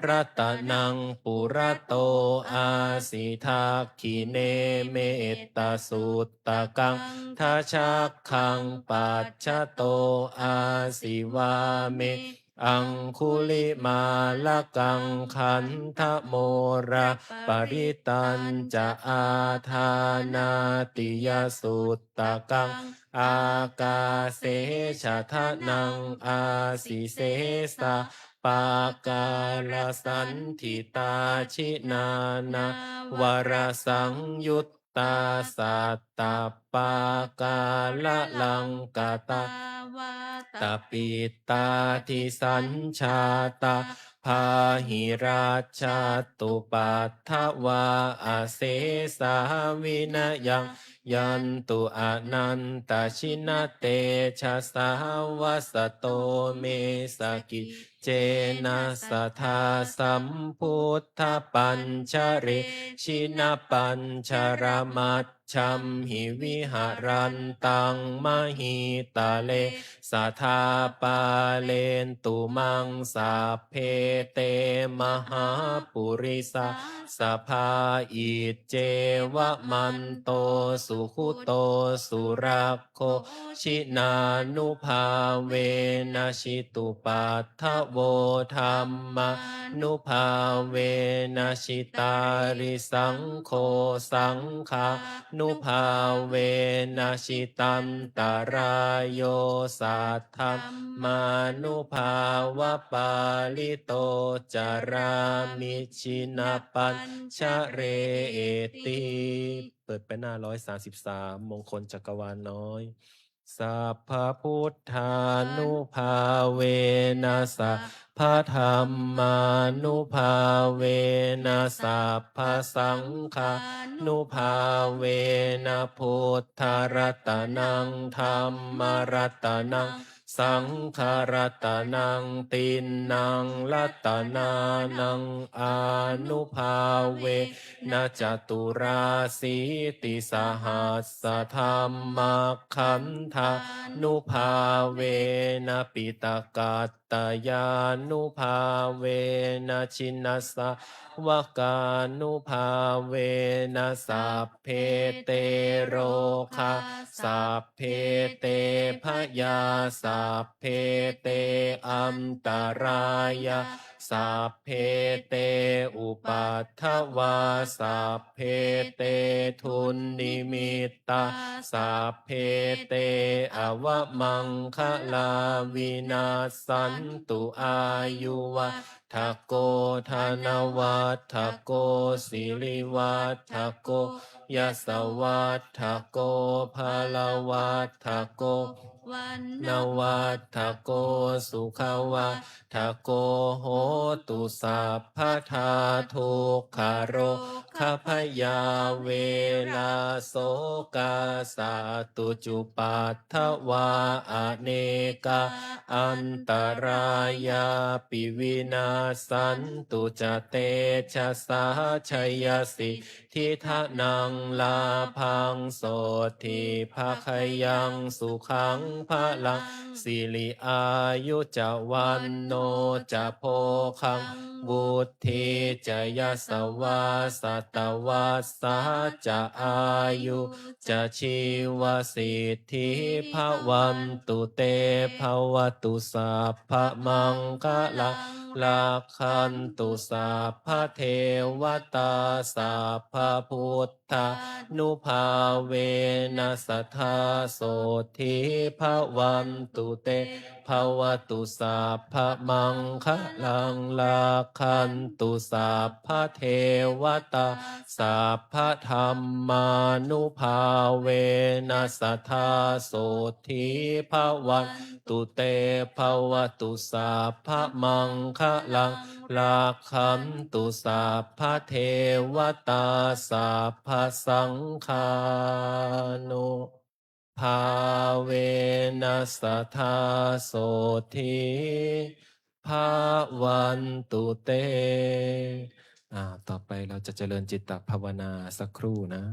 Ratanaṃ purato āsi dakkhiṇe mettasuttakaṃ, dhajaggaṃ pacchato āsi vāme aṅgulimālakaṃ. Khandhamoraparittañca āṭānāṭiyasuttakaṃ, ākāse chadanaṃ āsi sesā pākārasaṇṭhitā. Jinā nānāvarasaṃyuttā sattappākāralaṅkatā, vātapittādisañjātā bāhirajjhattupaddavā, asesā vinayaṃ yantu anantajinatejasā. Vasato me sakiccena sadā sambuddhapañjare, jinapañjaramajjhamhi viharantaṃ mahītale, sadā pālentu maṃ sabbe te mahāpurisāsabhā. Iccevamanto su sugutto surakkho, jinānubhāvena jitupaddavo, dhammānubhāvena jitārisaṅgho, saṅghānubhāvena jitantarāyo, saddhammānubhāvapālito carāmi jinapañjareti. เปิดไปหน้า ร้อยสามสิบสาม มงคลจักรวาลน้อย Sabbabuddhānubhāvena sabbadhammānubhāvena sabbasaṅghānubhāvena buddharatanaṃ dhammaratanaṃ saṅgharatanaṃ tiṇṇaṃ ratanānaṃ ānubhāvena caturāsītisahassadhammakkhandhānubhāvena piṭakattayānubhāvena jinasāvakānubhāvena sabbe te rogā sabbe te bhayā sabbe te antarāyā sabbe te upaddavā sabbe te dunnimittā sabbe te avamaṅgalā vinassantu. Āyuvaḍḍhako dhanavaḍḍhako sirivaḍḍhako yasavaḍḍhako balavaḍḍhako vaṇṇavaḍḍhako sukhavaḍḍhako hotu sabbadā. Dukkharogabhayā verā sokā sattu cupaddavā anekā antarāyāpi vinassantu ca tejasā. Jayasiddhi dhanaṃ lābhaṃ sotthi bhāgyaṃ sukhaṃ balaṃ siri āyu ca vaṇṇo ca bhogaṃ vuḍ ḍhī ca yasavā satavassā ca āyū ca jīvasiddhī bhavantu te. Bhavatu sabbamaṅgalaṃ rakkhantu sabbadevatā sabbabuddhānubhāvena sadā sotthī bhavantu te. Bhavatu sabbamaṅgalaṃ rakkhantu sabbadevatā sabbadhammānubhāvena sadā sotthī bhavantu te. Bhavatu sabbamaṅgalaṃ rakkhantu sabbadevatā sabbasaṅghānu bhāvena sadā sotthī bhavantu te. อ่า ต่อไปเราจะเจริญจิตตภาวนาสักครู่นะ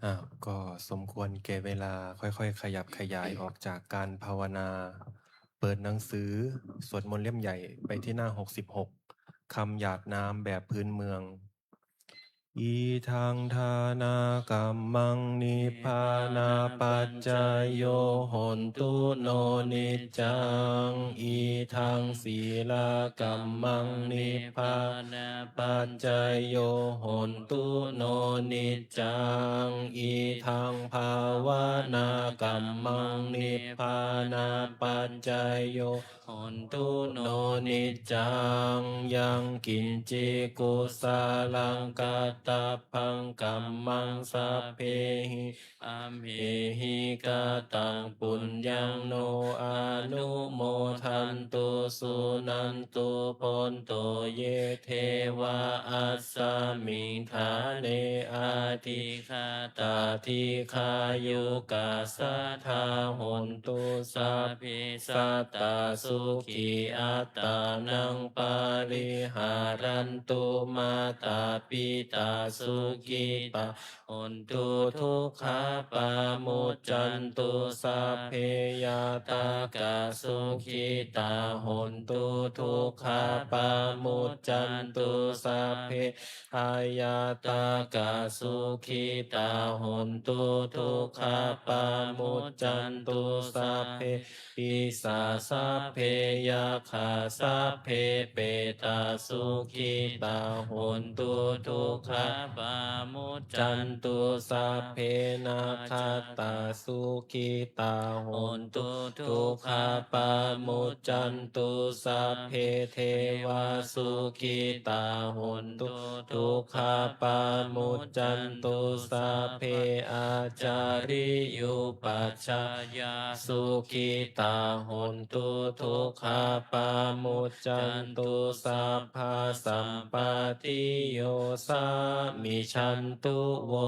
อ่ะ ก็สมควรแก่เวลา ค่อยๆ ขยับขยายออกจากการภาวนา เปิดหนังสือสวดมนต์เล่มใหญ่ไปที่หน้า หกสิบหก คำหยาดน้ำแบบพื้นเมือง Idaṃ dānakammaṃ nibbānapaccayo hontu no niccaṃ. Idaṃ sīlakammaṃ nibbānapaccayo hontu no niccaṃ. Idaṃ bhāvanākammaṃ nibbānapaccayo hontu no niccaṃ. Yaṃ kiñci kusalaṃ kattabbaṃ kammaṃ sabbehi amhehi kataṃ puññaṃ no anumodantu suṇantu bhonto ye devā asmiṃ ṭhāne adhigatā dīghāyukā sadā hontu sabbe sattā sukhī attānaṃ pariharantu. Mātā pitā sukhitā hontu dukkhā pamuccantu. Sabbe ñātakā sukhitā hontu dukkhā pamuccantu. Sabbe aññātakā sukhitā hontu dukkhā pamuccantu. Sabbe pisā sabbe yakkhā sabbe petā sukhitā hontu dukkhā pamuccantu. Sabbe nakkhattā sukhitā hontu dukkhā pamuccantu. Sabbe devā sukhitā hontu dukkhā pamuccantu. Sabbe ācariyupajjhāyā sukhitā hontu dukkhā pamuccantu. Sabbasampattiyo samijjhantu vo.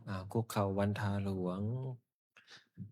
อ่า คุกเข่าวันทาหลวง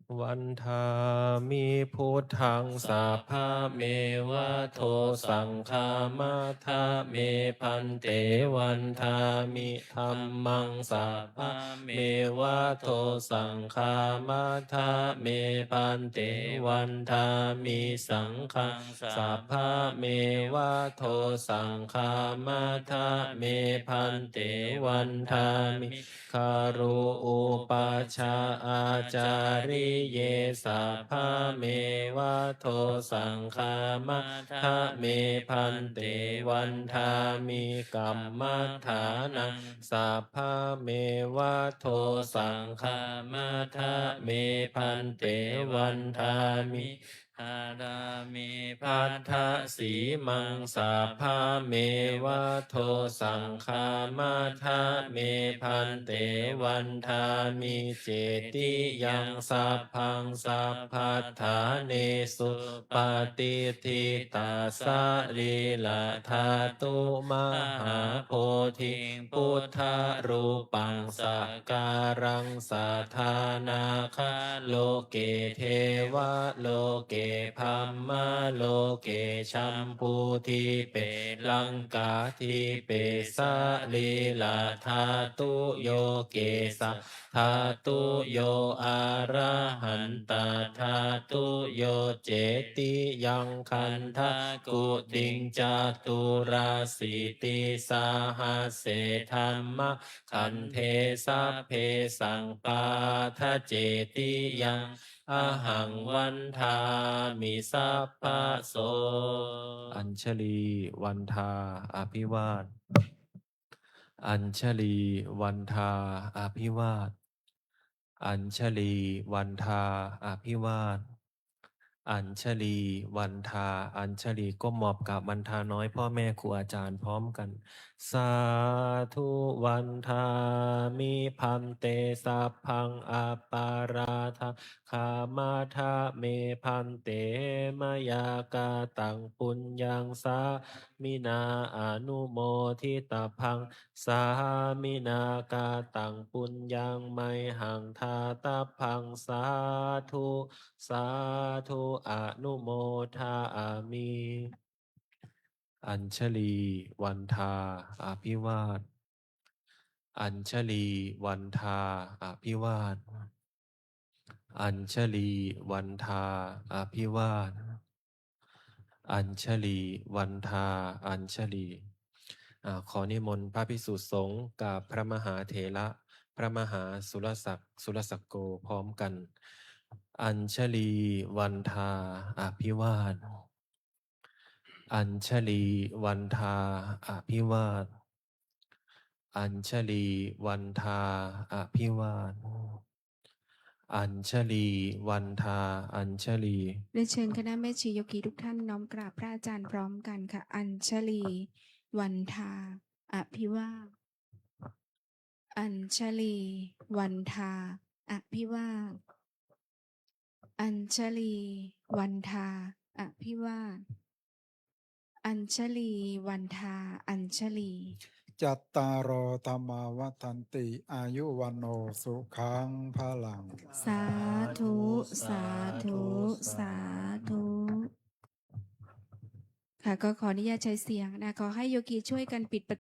Vandāmi buddhaṃ sabbameva dosaṃ khamatha me bhante. Vandāmi dhammaṃ sabbameva dosaṃ khamatha me bhante. Vandāmi saṅghaṃ sabbameva dosaṃ khamatha me bhante. Vandāmi guru upajjhāyācariye sabbameva dosaṃ khamatha me bhante. Vandāmi kammaṭṭhānaṃ sabbameva dosaṃ khamatha me bhante. Vandāmi dhārāmi baddhasīmaṃ sabbameva dosaṃ khamatha me bhante. Vandāmi cetiyaṃ sabbaṃ sabbaṭṭhānesu patiṭṭhitā sarīradhātu mahābodhiṃ buddharūpaṃ sakāraṃ sadā nāgaloke devaloke brahmaloke jambudīpe laṅkādīpe sarīradhātuyo kesā dhātuyo arahantadhātuyo cetiyaṃ gandhakuṭiṃ caturāsītisahasсе dhammakkhandhe sabbesaṃ paṭhacetiyaṃ ahaṃ vandāmi sabbaso. Añjali vandhā abhivād. Añjali vandhā abhivād. Añjali vandhā abhivād. Añjali vandhā. Añjali ก้มหมอบกราบวันทาน้อยพ่อแม่ครูอาจารย์พร้อมกัน Sādhu vandāmi bhante sabbaṃ aparādhaṃ khamatha me bhante mayā kataṃ puññaṃ sā minā anumoditabbaṃ sāminā kataṃ puññaṃ mayhaṃ dātabbaṃ sādhu sādhu anumodāmi. Añjali vandhā abhivād. Añjalī vandā abhivād. Añjalī vandā abhivād. Añjalī vandā añjalī. อ่า ขอนิมนต์พระภิกษุสงฆ์กับพระมหาเถระ พระมหาสุรศักดิ์ สุรศักโก พร้อมกัน Añjalī vandā abhivād. Añjalī vandā abhivād. Añjalī vandā abhivād. Añjalī vandā añjalī. เรียนเชิญคณะแม่ชีโยคีทุกท่านน้อมกราบพระอาจารย์พร้อมกันค่ะ Añjalī vandā abhivād. Añjalī vandā abhivād. Añjalī vandā abhivād. Añjalī vandā añjalī. Cattāro dhammā vaḍḍhanti, āyu vaṇṇo sukhaṃ balaṃ. Sādhu, sādhu, sādhu. ค่ะ ก็ขออนุญาตใช้เสียงนะ ขอให้โยคีช่วยกันปิดประ